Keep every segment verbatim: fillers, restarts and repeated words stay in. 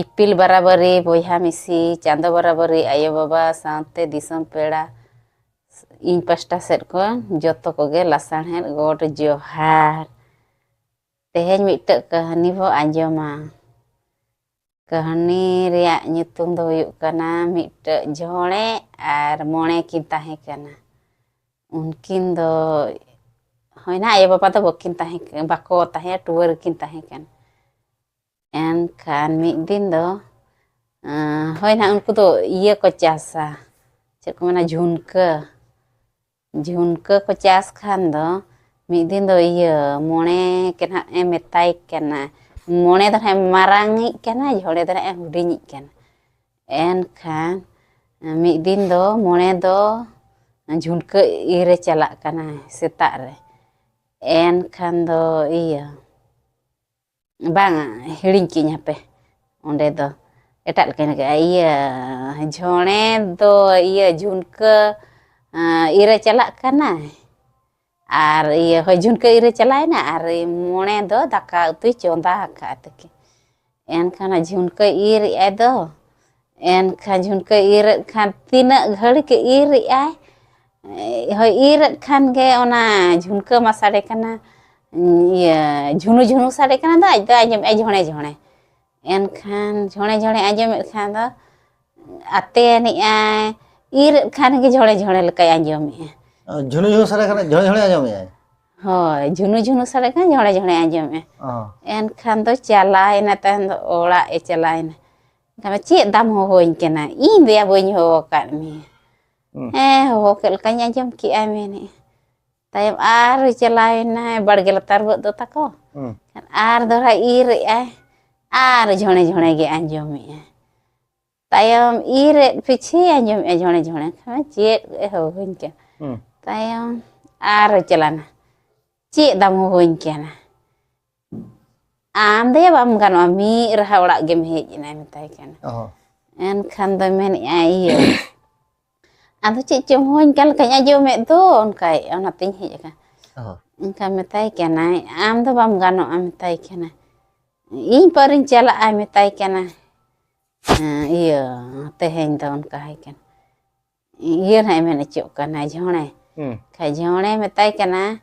ᱤᱯᱤᱞ ᱵᱟᱨᱟᱵᱟᱹᱨᱤ, ᱵᱚᱭᱦᱟ ᱢᱤᱥᱤ, ᱪᱟᱸᱫᱚ ᱵᱟᱨᱟᱵᱟᱹᱨᱤ, ᱟᱭᱳ ᱵᱟᱵᱟ ᱥᱟᱶᱛᱮ ᱫᱤᱥᱚᱢ ᱯᱮᱲᱟ, ᱤᱧ ᱯᱟᱥᱴᱟ ᱥᱮᱫ ᱠᱷᱚᱱ ᱡᱚᱛᱚ ᱠᱚᱜᱮ ᱞᱟᱥᱟᱬᱦᱮᱫ ᱜᱚᱰ ᱡᱚᱦᱟᱨ᱾ ᱛᱮᱦᱮᱧ ᱢᱤᱫᱴᱟᱹᱜ ᱠᱟᱹᱦᱱᱤ ᱵᱚ ᱟᱸᱡᱚᱢᱟ᱾ ᱠᱟᱹᱦᱱᱤ ᱨᱮᱭᱟᱜ ᱧᱩᱛᱩᱢ ᱫᱚ ᱦᱩᱭᱩᱜ ᱠᱟᱱᱟ ᱢᱤᱫᱴᱟᱹᱜ ᱡᱷᱚᱬᱮ ᱟᱨ ᱢᱚᱬᱮ ᱠᱤᱱ ᱛᱟᱦᱮᱸ ᱠᱟᱱᱟ᱾ ᱩᱱᱠᱤᱱ ᱫᱚ, ᱦᱳᱭ ᱱᱟ, ᱟᱭᱳ ᱵᱟᱵᱟ ᱫᱚ ᱵᱟᱹᱠᱤᱱ ᱛᱟᱦᱮᱸ, ᱵᱟᱠᱚ ᱛᱟᱦᱮᱸ, ᱴᱩᱣᱟᱹᱨ ᱜᱮᱠᱤᱱ ᱛᱟᱦᱮᱸ ᱠᱟᱱᱟ᱾ ᱮᱱᱠᱷᱟᱱ ᱢᱤᱫ ᱫᱤᱱ ᱫᱚ, ᱟᱸ, ᱦᱳᱭ ᱱᱟᱦᱟᱜ, ᱩᱱᱠᱩ ᱫᱚ ᱤᱭᱟᱹ ᱠᱚ ᱪᱟᱥᱟ, ᱪᱮᱫ ᱠᱚ ᱢᱮᱱᱟ, ᱡᱷᱩᱱᱠᱟᱹ᱾ ᱡᱷᱩᱱᱠᱟᱹ ᱠᱚ ᱪᱟᱥ ᱠᱷᱟᱱ ᱫᱚ ᱢᱤᱫ ᱫᱤᱱ ᱫᱚ ᱤᱭᱟᱹ ᱢᱚᱬᱮ ᱜᱮ ᱱᱟᱦᱟᱜ ᱮ ᱢᱮᱛᱟᱭ ᱠᱟᱱᱟ, ᱢᱚᱬᱮ ᱫᱚ ᱱᱟᱦᱟᱜ ᱮ ᱢᱟᱨᱟᱝᱤᱡ ᱠᱟᱱᱟ, ᱡᱷᱚᱬᱮ ᱫᱚ ᱱᱟᱦᱟᱜ ᱮ ᱦᱩᱰᱤᱧᱤᱡ ᱠᱟᱱᱟ᱾ ᱮᱱᱠᱷᱟᱱ ᱢᱤᱫ ᱫᱤᱱ ᱫᱚ ᱢᱚᱬᱮ ᱫᱚ ᱡᱷᱩᱱᱠᱟᱹ ᱤᱨ ᱮ ᱪᱟᱞᱟᱜ ᱠᱟᱱᱟᱭ ᱥᱮᱛᱟᱜ ᱨᱮ᱾ ᱮᱱᱠᱷᱟᱱ ᱫᱚ ᱤᱭᱟᱹ, ᱵᱟᱝᱟ, ᱦᱤᱲᱤᱧ ᱠᱤᱧ ᱦᱟᱯᱮ, ᱚᱸᱰᱮ ᱫᱚ ᱮᱴᱟᱜ ᱞᱮᱠᱟᱧ ᱞᱟᱹᱭ ᱠᱮᱜᱼᱟ᱾ ᱤᱭᱟᱹ, ᱡᱷᱚᱬᱮ ᱫᱚ ᱤᱭᱟᱹ ᱡᱷᱩᱱᱠᱟᱹ, ᱟᱸ, ᱤᱨ ᱮ ᱪᱟᱞᱟᱜ ᱠᱟᱱᱟᱭ᱾ ᱟᱨ ᱤᱭᱟᱹ, ᱦᱳᱭ, ᱡᱷᱩᱱᱠᱟᱹ ᱤᱨ ᱮ ᱪᱟᱞᱟᱣᱮᱱᱟ ᱟᱨ ᱢᱚᱬᱮ ᱫᱚ ᱫᱟᱠᱟ ᱩᱛᱩᱭ ᱪᱚᱸᱫᱟ ᱟᱠᱟᱫᱼᱟ ᱛᱟᱹᱠᱤᱱ᱾ ᱮᱱᱠᱷᱟᱱ ᱡᱷᱩᱱᱠᱟᱹ ᱤᱨ ᱮᱫᱼᱟᱭ ᱫᱚ, ᱮᱱᱠᱷᱟᱱ ᱡᱷᱩᱱᱠᱟᱹ ᱤᱨᱮᱫ ᱠᱷᱟᱱ ᱛᱤᱱᱟᱹᱜ ᱜᱷᱟᱹᱲᱤᱡ ᱮ ᱤᱨ ᱮᱫᱼᱟᱭ, ᱦᱳᱭ, ᱤᱨᱮᱫ ᱠᱷᱟᱱ ᱜᱮ ᱚᱱᱟ ᱡᱷᱩᱱᱠᱟᱹ ᱢᱟ ᱥᱟᱰᱮ ᱠᱟᱱᱟ, ᱤᱭᱟᱹ, ᱡᱷᱩᱱᱩ ᱡᱷᱩᱱᱩ ᱥᱟᱰᱮ ᱠᱟᱱᱟ ᱫᱚ, ᱟᱡ ᱫᱚ ᱟᱸᱡᱚᱢᱮᱫᱼᱟᱭ ᱡᱷᱚᱬᱮ ᱡᱷᱚᱬᱮ᱾ ᱮᱱᱠᱷᱟᱱ ᱡᱷᱚᱬᱮ ᱡᱷᱚᱬᱮ ᱟᱸᱡᱚᱢᱮᱫ ᱠᱷᱟᱱ ᱫᱚ ᱟᱛᱮᱱᱮᱜᱼᱟᱭ, ᱤᱨᱮᱫ ᱠᱷᱟᱱ ᱜᱮ ᱡᱷᱚᱬᱮ ᱡᱷᱚᱬᱮ ᱞᱮᱠᱟᱭ ᱟᱸᱡᱚᱢᱮᱜᱼᱟ᱾ ᱡᱷᱩᱱᱩ ᱡᱷᱩᱱᱩ ᱥᱟᱰᱮ ᱠᱟᱱᱟ, ᱡᱷᱚᱬᱮ ᱡᱷᱚᱬᱮ ᱟᱸᱡᱚᱢᱮᱜᱼᱟᱭ᱾ ᱦᱳᱭ, ᱡᱷᱩᱱᱩ ᱡᱷᱩᱱᱩ ᱥᱟᱰᱮ ᱠᱟᱱᱟ, ᱡᱷᱚᱬᱮ ᱡᱷᱚᱬᱮ ᱟᱸᱡᱚᱢᱮᱜᱼᱟ᱾ ᱚ᱾ ᱮᱱᱠᱷᱟᱱ ᱫᱚ ᱪᱟᱞᱟᱣᱮᱱᱟ, ᱛᱟᱭᱚᱢ ᱫᱚ ᱚᱲᱟᱜ ᱮ ᱪᱟᱞᱟᱣᱮᱱᱟ᱾ ᱮᱱᱠᱷᱟᱱ ᱫᱚ, "ᱪᱮᱫ ᱫᱟᱢ ᱦᱚᱦᱚᱧ ᱠᱟᱱᱟ? ᱤᱧ ᱫᱚᱭᱟ ᱵᱟᱹᱧ ᱦᱚᱦᱚ ᱟᱠᱟᱫ ᱢᱮᱭᱟ?" ᱦᱩᱸ᱾ "ᱦᱮᱸ, ᱦᱚᱦᱚ ᱠᱮᱫ ᱞᱮᱠᱟᱧ ᱟᱸᱡᱚᱢ ᱠᱮᱜᱼᱟ," ᱢᱮᱱᱮᱜᱼᱟ᱾ ᱛᱟᱭᱚᱢ ᱟᱨ ᱪᱟᱞᱟᱣᱮᱱᱟᱭ ᱵᱟᱲᱜᱮ ᱞᱟᱛᱟᱨ ᱵᱟᱹᱫᱽ ᱫᱚ ᱛᱟᱠᱚ᱾ ᱦᱩᱸ᱾ ᱟᱨ ᱫᱚᱦᱲᱟ ᱤᱨ ᱮᱜᱼᱟᱭ, ᱟᱨ ᱡᱷᱚᱬᱮ ᱡᱷᱚᱬᱮ ᱜᱮ ᱟᱸᱡᱚᱢᱮᱜᱼᱟᱭ᱾ ᱛᱟᱭᱚᱢ ᱤᱨᱮᱫ ᱯᱤᱪᱷᱤ ᱟᱸᱡᱚᱢᱮᱜᱼᱟ ᱡᱷᱚᱬᱮ ᱡᱷᱚᱬᱮ᱾ ᱠᱷᱟᱱ ᱪᱮᱫ ᱮ ᱦᱚᱦᱚᱧ ᱠᱟᱱᱟ? ᱦᱩᱸ᱾ ᱛᱟᱭᱚᱢ ᱟᱨᱚ ᱪᱟᱞᱟᱣᱱᱟ᱾ "ᱪᱮᱫ ᱫᱟᱢ ᱦᱚᱦᱚᱧ ᱠᱟᱱᱟ? ᱟᱢ ᱫᱚᱭᱟ ᱵᱟᱢ ᱜᱟᱱᱚᱜᱼᱟ, ᱢᱤᱫ ᱨᱟᱦᱟ ᱚᱲᱟᱜ ᱜᱮᱢ ᱦᱮᱡ ᱮᱱᱟ," ᱢᱮᱛᱟᱭ ᱠᱟᱱᱟ᱾ ᱚ᱾ ᱮᱱᱠᱷᱟᱱ ᱫᱚᱭ ᱢᱮᱱᱮᱜᱼᱟ, ᱤᱭᱟᱹ, "ᱟᱫᱚ ᱪᱮᱫ ᱪᱚᱢ ᱦᱚᱦᱚᱧ ᱠᱟᱱ ᱞᱮᱠᱟᱧ ᱟᱸᱡᱚᱢᱮᱫ ᱫᱚ," ᱚᱱᱠᱟᱭᱮᱜᱼᱟ, ᱚᱱᱟᱛᱤᱧ ᱦᱮᱡ ᱟᱠᱟᱱᱟ᱾ ᱚ᱾ ᱚᱱᱠᱟ ᱢᱮᱛᱟᱭ ᱠᱟᱱᱟᱭ, "ᱟᱢ ᱫᱚ ᱵᱟᱢ ᱜᱟᱱᱚᱜᱼᱟ," ᱢᱮᱛᱟᱭ ᱠᱟᱱᱟ᱾ "ᱤᱧ ᱯᱟᱹᱣᱨᱟᱹᱧ ᱪᱟᱞᱟᱜᱼᱟ," ᱢᱮᱛᱟᱭ ᱠᱟᱱᱟ᱾ ᱤᱭᱟᱹ, ᱛᱮᱦᱮᱧ ᱫᱚ ᱚᱱᱠᱟ ᱦᱩᱭ ᱠᱟᱱᱟ, ᱤᱭᱟᱹ ᱱᱟᱦᱟᱜ ᱮ ᱢᱮᱱ ᱦᱚᱪᱚᱜ ᱠᱟᱱᱟ, ᱡᱷᱚᱲᱮ᱾ ᱦᱩᱸ᱾ ᱠᱷᱟᱡ ᱡᱷᱚᱲᱮ ᱢᱮᱛᱟᱭ ᱠᱟᱱᱟ,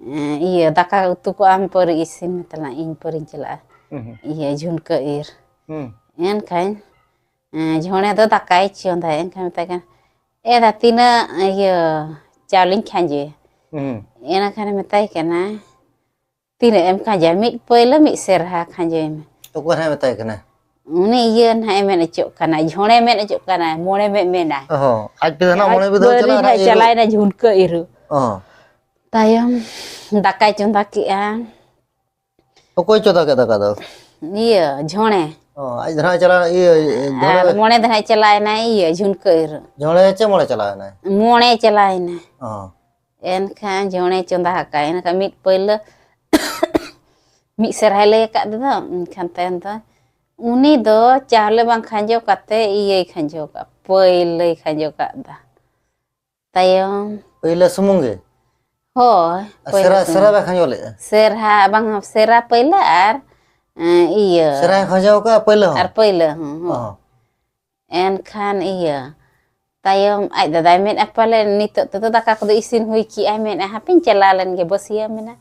ᱮᱸ, ᱤᱭᱟᱹ, ᱫᱟᱠᱟ ᱩᱛᱩ ᱠᱚ ᱟᱢ ᱯᱟᱹᱨᱤ ᱤᱥᱤᱱ ᱢᱮ ᱛᱟᱞᱟᱝ, ᱤᱧ ᱯᱟᱹᱨᱤᱧ ᱪᱟᱞᱟᱜᱼᱟ᱾ ᱦᱩᱸ, ᱦᱩᱸ᱾ ᱤᱭᱟᱹ, ᱡᱷᱩᱱᱠᱟᱹ ᱤᱨ᱾ ᱦᱩᱸ᱾ ᱮᱱᱠᱷᱟᱱ, ᱮᱸ, ᱡᱷᱚᱲᱮ ᱫᱚ ᱫᱟᱠᱟᱭ ᱪᱚᱸᱫᱟᱭᱟ᱾ ᱮᱱᱠᱷᱟᱱ ᱢᱮᱛᱟᱭ ᱠᱟᱱᱟ, "ᱮ ᱫᱟ, ᱛᱤᱱᱟᱹᱜ, ᱤᱭᱟᱹ, ᱪᱟᱣᱞᱮᱧ ᱠᱷᱟᱸᱡᱚᱭᱟ?" ᱦᱩᱸ᱾ ᱮᱱᱠᱷᱟᱱᱮ ᱢᱮᱛᱟᱭ ᱠᱟᱱᱟ, "ᱛᱤᱱᱟᱹᱜ ᱮᱢ ᱠᱷᱟᱸᱡᱚᱭᱟ? ᱢᱤᱫ ᱯᱟᱹᱭᱞᱟᱹ ᱢᱤᱫ ᱥᱮᱨᱦᱟ ᱠᱷᱟᱸᱡᱚᱭ ᱢᱮ᱾" ᱚᱠᱚᱭ ᱦᱟᱸᱜ ᱢᱮᱛᱟᱭ ᱠᱟᱱᱟ? ᱩᱱᱤ ᱤᱭᱟᱹ ᱱᱟᱦᱟᱜ ᱮ ᱢᱮᱱ ᱦᱚᱪᱚᱜ ᱠᱟᱱᱟ, ᱡᱷᱚᱲᱮ ᱢᱮᱱ ᱦᱚᱪᱚᱜ ᱠᱟᱱᱟ, ᱢᱚᱬᱮ ᱢᱮ ᱢᱮᱱᱟ᱾ ᱚ, ᱟᱡ ᱛᱮᱫᱚ ᱱᱟᱜ ᱟᱡ ᱢᱚᱬᱮ ᱵᱤᱫᱷᱟᱹ ᱯᱟᱹᱨᱤ ᱪᱟᱞᱟᱜᱼᱟ ᱱᱟᱜ ᱱᱟᱜ ᱤᱨᱚᱜ᱾ ᱪᱟᱞᱟᱣᱮᱱᱟ ᱡᱷᱩᱱᱠᱟᱹ ᱤᱨᱚᱜ᱾ ᱚ᱾ ᱛᱟᱭᱚᱢ ᱫᱟᱠᱟᱭ ᱪᱚᱸᱫᱟ ᱠᱮᱜᱼᱟ᱾ ᱚᱠᱚᱭ ᱪᱚᱸᱫᱟ ᱠᱮᱫ ᱫᱟᱠᱟ ᱫᱚ? ᱤᱭᱟᱹ, ᱡᱷᱚᱲᱮ᱾ ᱚ, ᱟᱡ ᱫᱚ ᱱᱟᱜ ᱪᱟᱞᱟᱣ, ᱤᱭᱟᱹ, ᱡᱷᱚᱲᱮ᱾ ᱟᱨ ᱢᱚᱬᱮ ᱫᱚ ᱱᱟᱜ ᱪᱟᱞᱟᱣᱮᱱᱟᱭ, ᱤᱭᱟᱹ, ᱡᱷᱩᱱᱠᱟᱹ ᱤᱨᱚᱜ᱾ ᱡᱷᱚᱲᱮ ᱪᱮ ᱢᱚᱬᱮ ᱪᱟᱞᱟᱣᱮᱱᱟᱭ? ᱢᱚᱬᱮ ᱪᱟᱞᱟᱣᱮᱱᱟᱭ᱾ ᱚ᱾ ᱮᱱᱠᱷᱟᱱ ᱡᱷᱚᱲᱮ ᱪᱚᱸᱫᱟ ᱟᱠᱟᱫ, ᱮᱱᱠᱷᱟᱱ ᱢᱤᱫ ᱯᱟᱹᱭᱞᱟᱹ ᱢᱤᱫ ᱥᱮᱨᱦᱟᱭ ᱞᱟᱹᱭ ᱟᱠᱟᱫ ᱛᱮᱫᱚ, ᱮᱱᱠᱷᱟᱱ ᱛᱟᱭᱚᱢ ᱫᱚ ᱩᱱᱤ ᱫᱚ ᱪᱟᱣᱞᱮ ᱵᱟᱝ ᱠᱷᱟᱸᱡᱚ ᱠᱟᱛᱮ ᱤᱭᱟᱹᱭ ᱠᱷᱟᱸᱡᱚ ᱠᱟᱜ, ᱯᱟᱹᱭᱞᱟᱹᱭ ᱠᱷᱟᱸᱡᱚ ᱠᱟᱜ ᱫᱟ᱾ ᱛᱟᱭᱚᱢ᱾ ᱯᱟᱹᱭᱞᱟᱹ ᱥᱩᱢᱩᱝ ᱜᱮ? ᱦᱳᱭ, ᱟᱨ ᱯᱟᱹᱭᱞᱟᱹ ᱥᱮᱨᱟ, ᱥᱩᱢᱩᱝ᱾ ᱥᱮᱨᱟ ᱵᱟᱭ ᱠᱷᱟᱸᱡᱚ ᱞᱮᱫᱼᱟ? ᱥᱮᱨᱦᱟ ᱵᱟᱝ, ᱥᱮᱨᱟ ᱯᱟᱹᱭᱞᱟᱹ ᱟᱨ, ᱮᱸ, ᱤᱭᱟᱹ᱾ ᱥᱮᱨᱟᱭ ᱠᱷᱟᱸᱡᱚ ᱠᱟᱜᱼᱟ ᱯᱟᱹᱭᱞᱟᱹ ᱦᱚᱸ? ᱟᱨ ᱯᱟᱹᱭᱞᱟᱹ ᱦᱚᱸ, ᱦᱚᱸ᱾ ᱚ᱾ ᱮᱱᱠᱷᱟᱱ ᱤᱭᱟᱹ, ᱛᱟᱭᱚᱢ ᱟᱡ ᱫᱟᱫᱟᱭ ᱢᱮᱱᱮᱫᱼᱟ, "ᱯᱟᱞᱮ ᱱᱤᱛᱚᱜ ᱛᱮᱫᱚ ᱫᱟᱠᱟ ᱠᱚᱫᱚ ᱤᱥᱤᱱ ᱦᱩᱭ ᱠᱮᱜᱼᱟᱭ", ᱢᱮᱱᱮᱫᱼᱟ, "ᱦᱟᱯᱮᱧ ᱪᱟᱞᱟᱣ ᱞᱮᱱ ᱜᱮ, ᱵᱟᱹᱥᱭᱟᱹᱢ ᱮᱱᱟ᱾"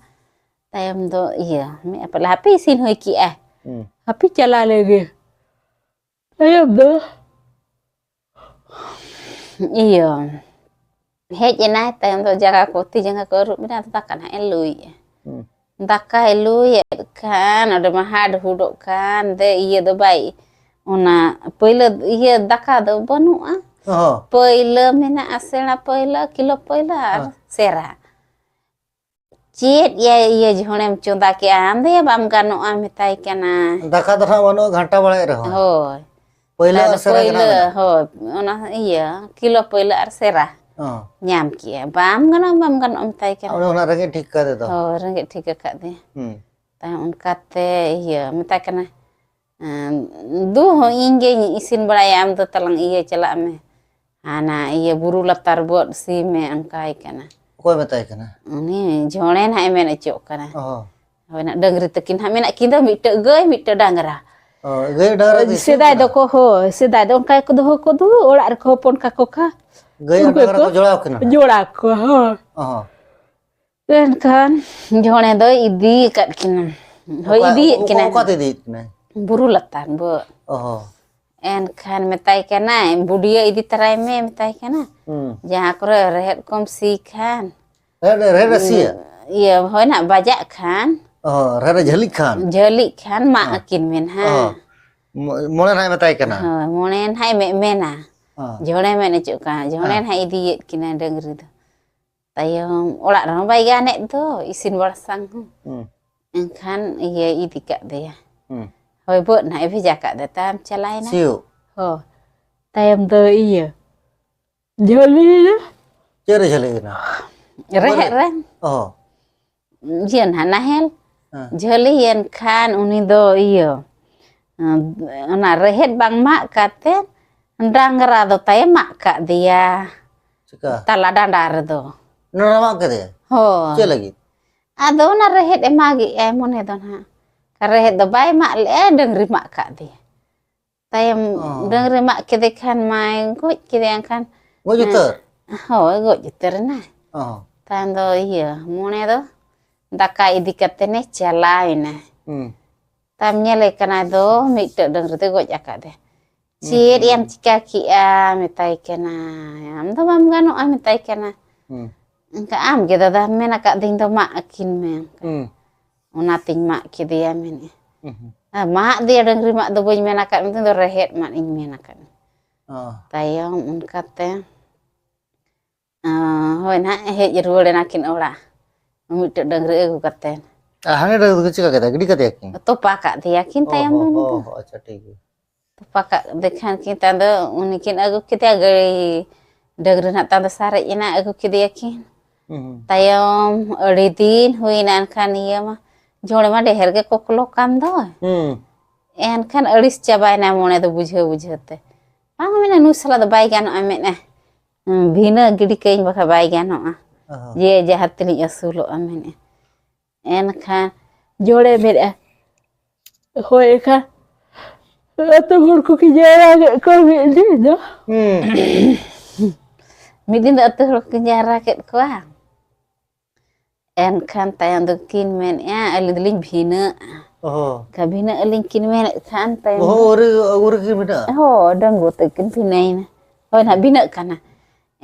ᱛᱟᱭᱚᱢ ᱫᱚ ᱤᱭᱟᱹ, ᱢᱮᱱᱮᱫᱼᱟ, "ᱯᱟᱞᱮ ᱦᱟᱯᱮ ᱤᱥᱤᱱ ᱦᱩᱭ ᱠᱮᱜᱼᱟᱭ, ᱦᱩᱸ᱾ ᱦᱟᱯᱮᱧ ᱪᱟᱞᱟᱣ ᱞᱮᱱ ᱜᱮ᱾" ᱛᱟᱭᱚᱢ ᱫᱚ ᱤᱭᱟᱹ, ᱦᱮᱡ ᱮᱱᱟᱭ, ᱛᱟᱭᱚᱢ ᱫᱚ ᱡᱟᱸᱜᱟ ᱠᱚ, ᱛᱤ ᱡᱟᱸᱜᱟ ᱠᱚ ᱟᱹᱨᱩᱵ ᱮᱱᱟ, ᱟᱫᱚ ᱫᱟᱠᱟ ᱱᱟᱦᱟᱜ ᱮ ᱞᱩᱭᱮᱜᱼᱟ᱾ ᱦᱩᱸ᱾ ᱫᱟᱠᱟᱭ ᱞᱩᱭᱮᱫ ᱠᱷᱟᱱ, ᱚᱸᱰᱮ ᱢᱟ ᱦᱟᱰ ᱦᱩᱰᱚᱜ ᱠᱷᱟᱱ, ᱫᱮ ᱤᱭᱟᱹ ᱫᱚ ᱵᱟᱭ, ᱚᱱᱟ ᱯᱟᱹᱭᱞᱟᱹ ᱤᱭᱟᱹ ᱫᱟᱠᱟ ᱫᱚ ᱵᱟᱹᱱᱩᱜᱼᱟ᱾ ᱚ᱾ ᱯᱟᱹᱭᱞᱟᱹ ᱢᱮᱱᱟᱜᱼᱟ, ᱥᱮᱬᱟ ᱯᱟᱹᱭᱞᱟᱹ, ᱠᱤᱞᱳ ᱯᱟᱹᱭᱞᱟᱹ ᱟᱨ ᱦᱮᱸ᱾ ᱥᱮᱨᱟ᱾ ᱪᱮᱫ ᱭᱟ ᱤᱭᱟᱹ ᱡᱷᱚᱲᱮᱢ ᱪᱚᱸᱫᱟ ᱠᱮᱜᱼᱟ? ᱟᱢ ᱫᱚᱭᱟ ᱵᱟᱢ ᱜᱟᱱᱚᱜᱼᱟ, ᱢᱮᱛᱟᱭ ᱠᱟᱱᱟ᱾ ᱫᱟᱠᱟ ᱫᱚ ᱱᱟᱦᱟᱜ ᱵᱟᱹᱱᱩᱜᱼᱟ, ᱜᱷᱟᱱᱴᱟ ᱵᱟᱲᱟᱭᱮᱫ ᱨᱮᱦᱚᱸ᱾ ᱦᱳᱭ᱾ ᱯᱟᱹᱭᱞᱟᱹ ᱛᱟᱦᱞᱮ ᱟᱨ ᱥᱮᱨᱟ ᱜᱮ ᱱᱟᱦᱟᱜ ᱯᱟᱹᱭᱞᱟᱹ, ᱢᱮᱱᱟᱜᱼᱟ᱾ ᱦᱳᱭ, ᱚᱱᱟ ᱤᱭᱟᱹ, ᱠᱤᱞᱳ ᱯᱟᱹᱭᱞᱟᱹ ᱟᱨ ᱥᱮᱨᱟ ᱚ᱾ ᱧᱟᱢ ᱠᱮᱜᱼᱟ᱾ ᱵᱟᱢ ᱜᱟᱱᱚᱜᱼᱟ, ᱵᱟᱢ ᱜᱟᱱᱚᱜᱼᱟ, ᱢᱮᱛᱟᱭ ᱠᱟᱱᱟ᱾ ᱚᱱᱮ ᱚᱱᱟ ᱨᱮᱸᱜᱮᱡ ᱴᱷᱤᱠ ᱠᱟᱫᱮ ᱫᱚ᱾ ᱦᱳᱭ, ᱨᱮᱸᱜᱮᱡ ᱴᱷᱤᱠ ᱟᱠᱟᱫᱮᱭᱟ᱾ ᱦᱩᱸ᱾ ᱛᱟᱭᱚᱢ ᱚᱱᱠᱟᱛᱮ ᱤᱭᱟᱹ, ᱢᱮᱛᱟᱭ ᱠᱟᱱᱟ, ᱮᱸ, "ᱫᱩ ᱦᱚᱸ ᱤᱧ ᱜᱮᱧ ᱤᱥᱤᱱ ᱵᱟᱲᱟᱭᱟ, ᱟᱢ ᱫᱚ ᱛᱟᱞᱟᱝ ᱤᱭᱟᱹ ᱪᱟᱞᱟᱜ ᱢᱮ, ᱦᱟᱱᱟ ᱤᱭᱟᱹ ᱵᱩᱨᱩ ᱞᱟᱛᱟᱨ ᱵᱚᱫ ᱥᱤ ᱢᱮ", ᱚᱱᱠᱟᱭ ᱠᱟᱱᱟ᱾ ᱚᱠᱚᱭ ᱢᱮᱛᱟᱭ ᱠᱟᱱᱟ? ᱩᱱᱤ ᱡᱷᱚᱲᱮ ᱱᱟᱦᱟᱜ ᱮ ᱢᱮᱱ ᱦᱚᱪᱚᱜ ᱠᱟᱱᱟ᱾ ᱚ᱾ ᱦᱳᱭ, ᱱᱟᱜ ᱰᱟᱹᱝᱨᱤ ᱛᱟᱹᱠᱤᱱ ᱦᱟᱸᱜ ᱢᱮᱱᱟᱜ ᱠᱤᱱ ᱫᱚ, ᱢᱤᱫᱴᱟᱹᱜ ᱜᱟᱹᱭ, ᱢᱤᱫᱴᱟᱹᱜ ᱰᱟᱝᱨᱟ᱾ ᱚ, ᱜᱟᱹᱭ ᱰᱟᱝᱨᱟ ᱫᱚ ᱤᱥᱤᱱ ᱥᱮᱫᱟᱭ ᱠᱟᱱᱟ? ᱫᱚᱠᱚ, ᱦᱳᱭ, ᱥᱮᱫᱟᱭ ᱫᱚ ᱚᱱᱠᱟ ᱜᱮᱠᱚ ᱫᱚᱦᱚ ᱠᱚᱫᱚ, ᱚᱲᱟᱜ ᱨᱮᱠᱚ ᱦᱚᱯᱚᱱ ᱠᱟᱠᱚ ᱠᱷᱟᱱ᱾ ᱜᱟᱹᱭ ᱟᱨ ᱩᱱᱠᱩ ᱰᱟᱝᱨᱟ ᱜᱮᱠᱚ ᱠᱚ ᱡᱚᱲᱟᱣ ᱠᱤᱱᱟ ᱱᱟᱦᱟᱜ? ᱡᱚᱲᱟᱣ ᱠᱚᱣᱟ, ᱦᱳᱭ᱾ ᱚ᱾ ᱮᱱᱠᱷᱟᱱ ᱡᱷᱚᱲᱮ ᱫᱚᱭ ᱤᱫᱤ ᱟᱠᱟᱫ ᱠᱤᱱᱟ᱾ ᱦᱳᱭ, ᱚᱠᱟ, ᱤᱫᱤᱭᱮᱫ ᱚᱠᱟ, ᱠᱤᱱᱟ᱾ ᱚᱠᱟ ᱛᱮ ᱤᱫᱤᱭᱮᱫ ᱠᱤᱱᱟᱭ? ᱵᱩᱨᱩ ᱞᱟᱛᱟᱨ, ᱵᱟᱹᱫᱽ᱾ ᱚ ᱦᱚᱸ᱾ ᱮᱱᱠᱷᱟᱱ ᱢᱮᱛᱟᱭ ᱠᱟᱱᱟᱭ, "ᱵᱩᱰᱤᱭᱟᱹ ᱤᱫᱤ ᱛᱟᱨᱟᱭ ᱢᱮ," ᱢᱮᱛᱟᱭ ᱠᱟᱱᱟ᱾ ᱦᱩᱸ᱾ ᱡᱟᱦᱟᱸ ᱠᱚᱨᱮ ᱨᱮᱦᱮᱫ ᱠᱚᱢ ᱥᱤ ᱠᱷᱟᱱ, ᱨᱮᱦᱮᱫ, ᱨᱮᱦᱮᱫ ᱮ ᱥᱤᱭᱟ? ᱤᱭᱟᱹ, ᱦᱳᱭ ᱱᱟᱜ, ᱵᱟᱡᱟᱜ ᱠᱷᱟᱱ, ᱚ, ᱨᱮᱦᱮᱫ ᱮ ᱡᱷᱟᱹᱞᱤᱜ ᱠᱷᱟᱱ? ᱡᱷᱟᱹᱞᱤᱜ ᱠᱷᱟᱱ ᱢᱟᱜ ᱦᱚᱸ᱾ ᱟᱹᱠᱤᱱ ᱢᱮ ᱱᱟᱦᱟᱜ᱾ ᱚ᱾ ᱢᱚ-, ᱢᱚᱬᱮ ᱱᱟᱦᱟᱜ ᱮ ᱢᱮᱛᱟᱭ ᱠᱟᱱᱟ? ᱦᱳᱭ, ᱢᱚᱬᱮ ᱱᱟᱦᱟᱜ ᱮ ᱢᱮ-, ᱢᱮᱱᱟ᱾ ᱦᱚᱸ᱾ ᱡᱷᱚᱲᱮ ᱢᱮᱱ ᱦᱚᱪᱚᱜ ᱠᱟᱱᱟ, ᱡᱷᱚᱲᱮ ᱦᱚᱸ᱾ ᱱᱟᱦᱟᱜ ᱤᱫᱤᱭᱮᱫ ᱠᱤᱱᱟ ᱰᱟᱹᱝᱨᱤ ᱫᱚ᱾ ᱛᱟᱭᱚᱢ ᱚᱲᱟᱜ ᱨᱮᱦᱚᱸ ᱵᱟᱭ ᱜᱟᱱᱮᱫ ᱫᱚ, ᱤᱥᱤᱱ ᱵᱟᱥᱟᱝ ᱦᱚᱸ᱾ ᱦᱩᱸ᱾ ᱮᱱᱠᱷᱟᱱ ᱤᱭᱟᱹ ᱤᱫᱤ ᱠᱟᱫ ᱫᱮᱭᱟ᱾ ᱦᱩᱸ᱾ ᱦᱳᱭ, ᱵᱟᱹᱫᱽ ᱱᱟᱦᱟᱜ ᱮ ᱵᱷᱮᱡᱟ ᱠᱟᱫ ᱫᱮ ᱛᱟᱭᱚᱢ ᱪᱟᱞᱟᱣᱮᱱᱟ᱾ ᱥᱤᱭᱳᱜ? ᱦᱳᱭ᱾ ᱛᱟᱭᱚᱢ ᱫᱚ ᱤᱭᱟᱹ, ᱡᱷᱟᱹᱞᱤᱭᱮᱱᱟ᱾ ᱪᱮᱫ ᱨᱮ ᱡᱷᱟᱹᱞᱤ ᱮᱱᱟ? ᱨᱮᱦᱮᱫ ᱨᱮ᱾ ᱚ᱾ ᱤᱭᱟᱹ ᱱᱟᱦᱟᱜ ᱱᱟᱦᱮᱞ᱾ ᱦᱮᱸ᱾ ᱡᱷᱟᱹᱞᱤᱭᱮᱱ ᱠᱷᱟᱱ ᱩᱱᱤ ᱫᱚ ᱤᱭᱟᱹ, ᱚᱱᱟ ᱨᱮᱦᱮᱫ ᱵᱟᱝ ᱢᱟᱜ ᱠᱟᱛᱮ ᱰᱟᱝᱨᱟ ᱫᱚ ᱛᱟᱭᱮ ᱢᱟᱜ ᱠᱟᱜ ᱫᱮᱭᱟ᱾ ᱪᱮᱠᱟ? ᱛᱟᱞᱟ ᱰᱟᱸᱰᱟ ᱨᱮᱫᱚ᱾ ᱰᱟᱸᱰᱟ ᱢᱟᱜ ᱠᱮᱫᱮᱭᱟ? ᱦᱳᱭ᱾ ᱪᱮᱫ ᱞᱟᱹᱜᱤᱫ? ᱟᱫᱚ ᱚᱱᱟ ᱨᱮᱦᱮᱫ ᱮ ᱢᱟᱜᱮᱜᱼᱟᱭ ᱢᱚᱱᱮ ᱫᱚ ᱱᱟᱦᱟᱜ᱾ ᱨᱮᱦᱮᱫ ᱫᱚ ᱵᱟᱭ ᱢᱟᱜ ᱞᱮᱜᱼᱟ, ᱰᱟᱹᱝᱨᱤ ᱢᱟᱜ ᱠᱟᱜ ᱫᱮᱭᱟ᱾ ᱛᱟᱭᱚᱢ ᱚ᱾ ᱰᱟᱹᱝᱨᱤ ᱢᱟᱜ ᱠᱮᱫᱮ ᱠᱷᱟᱱ ᱢᱟᱭ ᱜᱚᱡ ᱠᱮᱫᱮᱭᱟ ᱮᱱᱠᱷᱟᱱ᱾ ᱜᱚᱡ ᱩᱛᱟᱹᱨ? ᱦᱳᱭ, ᱜᱚᱡ ᱩᱛᱟᱹᱨ ᱮᱱᱟᱭ᱾ ᱚ᱾ ᱛᱟᱭᱚᱢ ᱫᱚ ᱤᱭᱟᱹ, ᱢᱚᱱᱮ ᱫᱚ ᱫᱟᱠᱟ ᱤᱫᱤ ᱠᱟᱛᱮ ᱱᱮ ᱪᱟᱞᱟᱣ ᱮᱱᱟᱭ᱾ ᱦᱩᱸ᱾ ᱛᱟᱭᱚᱢ ᱧᱮᱞᱮ ᱠᱟᱱᱟᱭ ᱫᱚ ᱢᱤᱫᱴᱮᱡ ᱰᱟᱹᱝᱨᱤ ᱫᱚᱭ ᱜᱚᱡ ᱟᱠᱟᱫᱮ᱾ ᱦᱩᱸ, "ᱪᱮᱫ ᱦᱩᱸ, ᱭᱟᱢ ᱦᱩᱸ᱾ ᱪᱤᱠᱟ ᱠᱮᱜᱼᱟ?" ᱢᱮᱛᱟᱭ ᱠᱟᱱᱟᱭ᱾ "ᱟᱢ ᱫᱚ ᱵᱟᱢ ᱜᱟᱱᱚᱜᱼᱟ," ᱢᱮᱛᱟᱭ ᱠᱟᱱᱟ᱾ ᱦᱩᱸ᱾ ᱮᱱᱠᱷᱟᱱ, "ᱟᱢ ᱜᱮ ᱫᱟᱫᱟ ᱢᱮᱱ ᱟᱠᱟᱫ ᱫᱤᱧ ᱫᱚ ᱢᱟᱜ ᱟᱹᱠᱤᱱ ᱢᱮ," ᱚᱱᱠᱟ᱾ ᱦᱩᱸ᱾ ᱚᱱᱟᱛᱤᱧ ᱢᱟᱜ ᱠᱮᱫᱮᱭᱟ ᱢᱮᱱᱮᱫ᱾ ᱦᱩᱸ, ᱦᱩᱸ᱾ ᱟᱨ ᱢᱟᱜ ᱫᱮᱭᱟ ᱰᱟᱹᱝᱨᱤ ᱢᱟᱜ ᱫᱚ ᱵᱟᱹᱧ ᱢᱮᱱ ᱟᱠᱟᱫ ᱢᱮ, ᱫᱚ ᱨᱮᱦᱮᱫ ᱢᱟᱜ ᱤᱧ ᱢᱮᱱ ᱟᱠᱟᱫ ᱢᱮ᱾ ᱚ᱾ ᱛᱟᱭᱚᱢ ᱚᱱᱠᱟᱛᱮ, ᱟᱸ, ᱦᱳᱭ ᱱᱟᱦᱟᱜ ᱦᱮᱡ ᱨᱩᱣᱟᱹᱲ ᱮᱱᱟ ᱠᱤᱱ ᱚᱲᱟᱜ, ᱢᱤᱫᱴᱮᱡ ᱰᱟᱹᱝᱨᱤ ᱟᱹᱜᱩ ᱠᱟᱛᱮ᱾ ᱟᱨ ᱦᱟᱱᱮ ᱰᱟᱹᱝᱨᱤ ᱫᱚ ᱪᱤᱠᱟ ᱠᱮᱫᱟ? ᱜᱤᱰᱤ ᱠᱟᱫᱮᱭᱟ ᱠᱤᱱ? ᱛᱚᱯᱟ ᱠᱟᱜ ᱫᱮᱭᱟ ᱠᱤᱱ ᱚ ᱛᱟᱭᱚᱢ ᱦᱚᱸ, ᱫᱚ ᱩᱱᱤ ᱫᱚ᱾ ᱦᱚᱸ, ᱦᱚᱸ, ᱟᱪᱪᱷᱟ, ᱴᱷᱤᱠ ᱜᱮᱭᱟ᱾ ᱛᱚᱯᱟ ᱠᱟᱜ ᱫᱮ ᱠᱷᱟᱱ ᱠᱤᱱ ᱛᱟᱭᱚᱢ ᱫᱚ ᱩᱱᱤ ᱠᱤᱱ ᱟᱹᱜᱩ ᱠᱮᱫᱮᱭᱟ, ᱜᱟᱹᱭ ᱰᱟᱹᱝᱨᱤ ᱱᱟᱦᱟᱜ ᱛᱟᱭᱚᱢ ᱫᱚ ᱥᱟᱨᱮᱡ ᱮᱱᱟ, ᱟᱹᱜᱩ ᱠᱮᱫᱮᱭᱟ ᱠᱤᱱ᱾ ᱦᱩᱸ, ᱦᱩᱸ᱾ ᱛᱟᱭᱚᱢ ᱟᱹᱰᱤ ᱫᱤᱱ ᱦᱩᱭᱱᱟ, ᱮᱱᱠᱷᱟᱱ ᱤᱭᱟᱹ ᱢᱟ, ᱡᱷᱚᱲᱮ ᱢᱟ ᱰᱷᱮᱨ ᱜᱮ ᱠᱚᱠᱞᱚ ᱠᱟᱱ ᱫᱚ᱾ ᱦᱩᱸ᱾ ᱮᱱᱠᱷᱟᱱ ᱟᱹᱲᱤᱥ ᱪᱟᱵᱟᱭᱮᱱᱟ ᱢᱚᱱᱮ ᱫᱚ ᱵᱩᱡᱷᱟᱹᱣ ᱵᱩᱡᱷᱟᱹᱣ ᱛᱮ᱾ ᱵᱟᱝ ᱢᱮᱱᱟ, ᱱᱩᱭ ᱥᱟᱞᱟᱜ ᱫᱚ ᱵᱟᱭ ᱜᱟᱱᱚᱜᱼᱟ ᱢᱮᱱᱟ᱾ ᱦᱩᱸ, ᱵᱷᱤᱱᱟᱹ ᱜᱤᱰᱤ ᱠᱟᱹᱧ ᱵᱟᱠᱷᱟᱱ ᱵᱟᱭ ᱜᱟᱱᱚᱜᱼᱟ᱾ ᱚ᱾ ᱡᱮ ᱡᱟᱦᱟᱸ ᱛᱤᱱᱟᱹᱧ ᱟᱹᱥᱩᱞᱚᱜᱼᱟ ᱢᱮᱱᱮᱫᱼᱟ᱾ ᱮᱱᱠᱷᱟᱱ ᱡᱷᱚᱲᱮ ᱢᱮᱱᱮᱫᱼᱟ, ᱦᱳᱭ ᱮᱱᱠᱷᱟᱱ ᱟᱹᱛᱩ ᱦᱚᱲ ᱠᱚ ᱠᱤᱱ ᱡᱟᱣᱨᱟ ᱠᱮᱫ ᱠᱚᱣᱟ ᱢᱤᱫ ᱫᱤᱱ ᱫᱚ᱾ ᱦᱩᱸ᱾ ᱢᱤᱫ ᱫᱤᱱ ᱫᱚ ᱟᱹᱛᱩ ᱦᱚᱲ ᱠᱚ ᱠᱤᱱ ᱡᱟᱣᱨᱟ ᱠᱮᱫ ᱠᱚᱣᱟ᱾ ᱮᱱᱠᱷᱟᱱ ᱛᱟᱭᱚᱢ ᱫᱚᱠᱤᱱ ᱢᱮᱱᱮᱫᱼᱟ, "ᱟᱹᱞᱤᱧ ᱫᱚᱞᱤᱧ ᱵᱷᱤᱱᱟᱹᱜᱼᱟ᱾" ᱚᱦᱚᱸ᱾ ᱮᱱᱠᱷᱟᱱ ᱵᱷᱤᱱᱟᱹᱜ ᱟᱹᱞᱤᱧ ᱠᱤᱱ ᱢᱮᱱᱮᱫ ᱠᱷᱟᱱ ᱛᱟᱭᱚᱢ ᱵᱚᱦᱚᱜ ᱫᱚ ᱟᱹᱣᱨᱤ, ᱟᱹᱣᱨᱤ ᱠᱤᱱ ᱵᱷᱤᱱᱟᱹᱜᱼᱟ? ᱦᱳᱭ, ᱰᱟᱺᱜᱩᱣᱟᱹ ᱛᱮᱠᱤᱱ ᱵᱷᱤᱱᱟᱹᱭᱮᱱᱟ᱾ ᱦᱳᱭ, ᱱᱟᱦᱟᱜ ᱵᱷᱤᱱᱟᱹᱜ ᱠᱟᱱᱟ᱾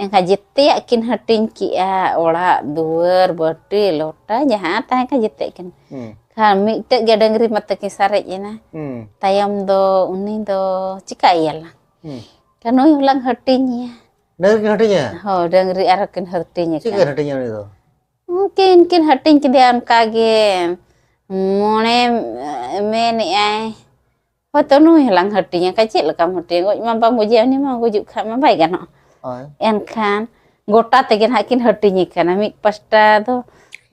ᱮᱱᱠᱷᱟᱱ ᱡᱮᱛᱮᱭᱟᱜ ᱠᱤᱱ ᱦᱟᱹᱴᱤᱧ ᱠᱮᱜᱼᱟ, ᱚᱲᱟᱜ ᱫᱩᱣᱟᱹᱨ, ᱵᱟᱹᱴᱤ ᱞᱚᱴᱟ, ᱡᱟᱦᱟᱸ ᱛᱟᱦᱮᱸ ᱠᱟᱱ ᱡᱮᱛᱮᱭᱟᱜ ᱠᱤᱱ᱾ ᱦᱩᱸ᱾ ᱠᱷᱟᱱ ᱢᱤᱫᱴᱮᱡ ᱜᱮ ᱰᱟᱹᱝᱨᱤ ᱢᱟᱛᱚ ᱠᱤᱱ ᱥᱟᱨᱮᱡ ᱮᱱᱟ᱾ ᱦᱩᱸ᱾ ᱛᱟᱭᱚᱢ ᱫᱚ ᱩᱱᱤ ᱫᱚ ᱪᱤᱠᱟᱹᱭᱮᱭᱟᱞᱟᱝ? ᱦᱩᱸ᱾ ᱠᱷᱟᱱ ᱱᱩᱭ ᱦᱚᱸᱞᱟᱝ ᱦᱟᱹᱴᱤᱧᱮᱭᱟ᱾ ᱰᱟᱹᱝᱨᱤ ᱠᱤᱱ ᱦᱟᱹᱴᱤᱧᱟ? ᱦᱳᱭ, ᱰᱟᱹᱝᱨᱤ ᱟᱨᱦᱚᱸ ᱠᱤᱱ ᱦᱟᱹᱴᱤᱧ ᱪᱮᱫ ᱠᱤᱱ ᱟᱠᱟᱱᱟ᱾ ᱦᱟᱹᱴᱤᱧᱟ ᱩᱱᱤ ᱫᱚ? ᱩᱱᱠᱤᱱ ᱠᱤᱱ ᱦᱟᱹᱴᱤᱧ ᱠᱮᱫᱮᱭᱟ ᱚᱱᱠᱟ ᱜᱮ, ᱢᱚᱬᱮ ᱢᱮᱱᱮᱜᱼᱟᱭ, ᱦᱳᱭᱛᱚ ᱱᱩᱭ ᱦᱚᱸᱞᱟᱝ ᱦᱟᱹᱴᱤᱧᱟ, ᱠᱷᱟᱡ ᱪᱮᱫ ᱞᱮᱠᱟᱢ ᱦᱟᱹᱴᱤᱧᱟ? ᱜᱚᱡ ᱢᱟ ᱵᱟᱢ ᱜᱚᱡᱮᱭᱟ, ᱩᱱᱤ ᱢᱟ ᱜᱩᱡᱩᱜ ᱠᱷᱟᱡ ᱢᱟ ᱵᱟᱭ ᱜᱟᱱᱚᱜᱼᱟ᱾ ᱦᱳᱭ᱾ ᱮᱱᱠᱷᱟᱱ ᱜᱚᱴᱟ ᱛᱮᱜᱮ ᱱᱟᱦᱟᱜ ᱠᱤᱱ ᱦᱟᱹᱴᱤᱧᱮ ᱠᱟᱱᱟ᱾ ᱢᱤᱫ ᱯᱟᱥᱴᱟ ᱫᱚ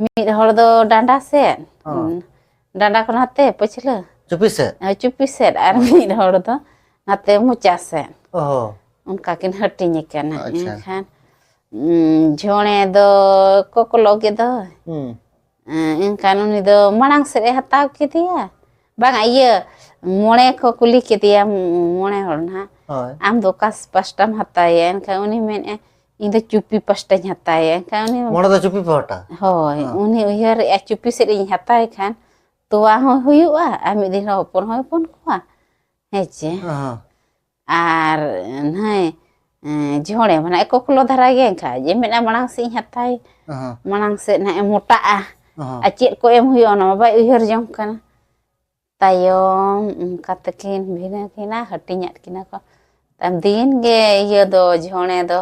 ᱢᱤᱫ ᱦᱚᱲ ᱫᱚ ᱰᱟᱸᱰᱟ ᱥᱮᱫ, ᱦᱚᱸ᱾ ᱰᱟᱸᱰᱟ ᱠᱷᱚᱱ ᱱᱟᱛᱮ ᱯᱟᱹᱪᱷᱞᱟᱹ, ᱪᱩᱯᱤ ᱥᱮᱫ? ᱦᱳᱭ, ᱪᱩᱯᱤ ᱥᱮᱫ, ᱟᱨ ᱦᱚᱸ᱾ ᱢᱤᱫ ᱦᱚᱲ ᱫᱚ ᱱᱟᱛᱮ ᱢᱚᱪᱟ ᱥᱮᱫ᱾ ᱚ᱾ ᱚᱱᱠᱟ ᱠᱤᱱ ᱦᱟᱹᱴᱤᱧᱮ ᱠᱟᱱᱟ᱾ ᱟᱪᱪᱷᱟ᱾ ᱮᱱᱠᱷᱟᱱ, ᱩᱸ, ᱡᱷᱚᱲᱮ ᱫᱚ ᱠᱚᱠᱞᱚ ᱜᱮᱫᱚ᱾ ᱦᱩᱸ᱾ ᱮᱸ, ᱮᱱᱠᱷᱟᱱ ᱩᱱᱤ ᱫᱚ ᱢᱟᱲᱟᱝ ᱥᱮᱫ ᱮ ᱦᱟᱛᱟᱣ ᱠᱮᱫᱮᱭᱟ᱾ ᱵᱟᱝᱟ, ᱤᱭᱟᱹ, ᱢᱚᱬᱮ ᱠᱚ ᱠᱩᱞᱤ ᱠᱮᱫᱮᱭᱟ, ᱢᱚᱬᱮ ᱦᱚᱲ ᱱᱟᱦᱟᱜ᱾ ᱦᱳᱭ᱾ "ᱟᱢ ᱫᱚ ᱚᱠᱟ ᱯᱟᱥᱴᱟᱢ ᱦᱟᱛᱟᱣᱮᱭᱟ?" ᱮᱱᱠᱷᱟᱱ ᱩᱱᱤ ᱢᱮᱱᱮᱫᱼᱟ, "ᱤᱧ ᱫᱚ ᱪᱩᱯᱤ ᱯᱟᱥᱴᱟᱧ ᱦᱟᱛᱟᱣᱮᱭᱟ᱾" ᱮᱱᱠᱷᱟᱱ ᱩᱱᱤ ᱢᱚᱬᱮ ᱫᱚ ᱪᱩᱯᱤ ᱯᱟᱦᱴᱟ? ᱦᱳᱭ, ᱦᱮᱸ᱾ ᱩᱱᱤ ᱩᱭᱦᱟᱹᱨᱮᱫᱼᱟ, "ᱪᱩᱯᱤ ᱥᱮᱫ ᱤᱧ ᱦᱟᱛᱟᱣᱮ ᱠᱷᱟᱱ ᱛᱚᱣᱟ ᱦᱚᱸ ᱦᱩᱭᱩᱜᱼᱟ ᱟᱨ ᱢᱤᱫ ᱫᱤᱱ ᱦᱚᱸ ᱦᱚᱯᱚᱱ ᱦᱚᱸᱭ ᱦᱚᱯᱚᱱ ᱠᱚᱣᱟ, ᱦᱮᱸ ᱪᱮ?" ᱦᱮᱸ᱾ ᱟᱨ ᱱᱟᱹᱭ, ᱮᱸ, ᱡᱷᱚᱲᱮ ᱢᱟᱱᱮ ᱠᱚᱠᱞᱚ ᱫᱷᱟᱨᱟ ᱜᱮ, ᱮᱱᱠᱷᱟᱡ ᱡᱮ ᱢᱮᱱᱟ, "ᱢᱟᱲᱟᱝ ᱥᱮᱫ ᱤᱧ ᱦᱟᱛᱟᱣᱮ, ᱦᱮᱸ᱾ ᱢᱟᱲᱟᱝ ᱥᱮᱫ ᱱᱟᱦᱟᱜ ᱮ ᱢᱚᱴᱟᱜᱼᱟ, ᱦᱮᱸ᱾ ᱟᱨ ᱪᱮᱫ ᱠᱚ ᱮᱢ ᱦᱩᱭᱩᱜᱼᱟ, ᱚᱱᱟ ᱢᱟ ᱵᱟᱭ ᱩᱭᱦᱟᱹᱨ ᱡᱚᱝ ᱠᱟᱱᱟ᱾" ᱛᱟᱭᱚᱢ ᱚᱱᱠᱟ ᱛᱮᱠᱤᱱ ᱵᱷᱤᱱᱟᱹ ᱠᱤᱱᱟ, ᱦᱟᱹᱴᱤᱧᱟᱫ ᱠᱤᱱᱟ ᱠᱚ᱾ ᱛᱟᱭᱚᱢ ᱫᱤᱱ ᱜᱮ ᱤᱭᱟᱹ ᱫᱚ, ᱡᱷᱚᱲᱮ ᱫᱚ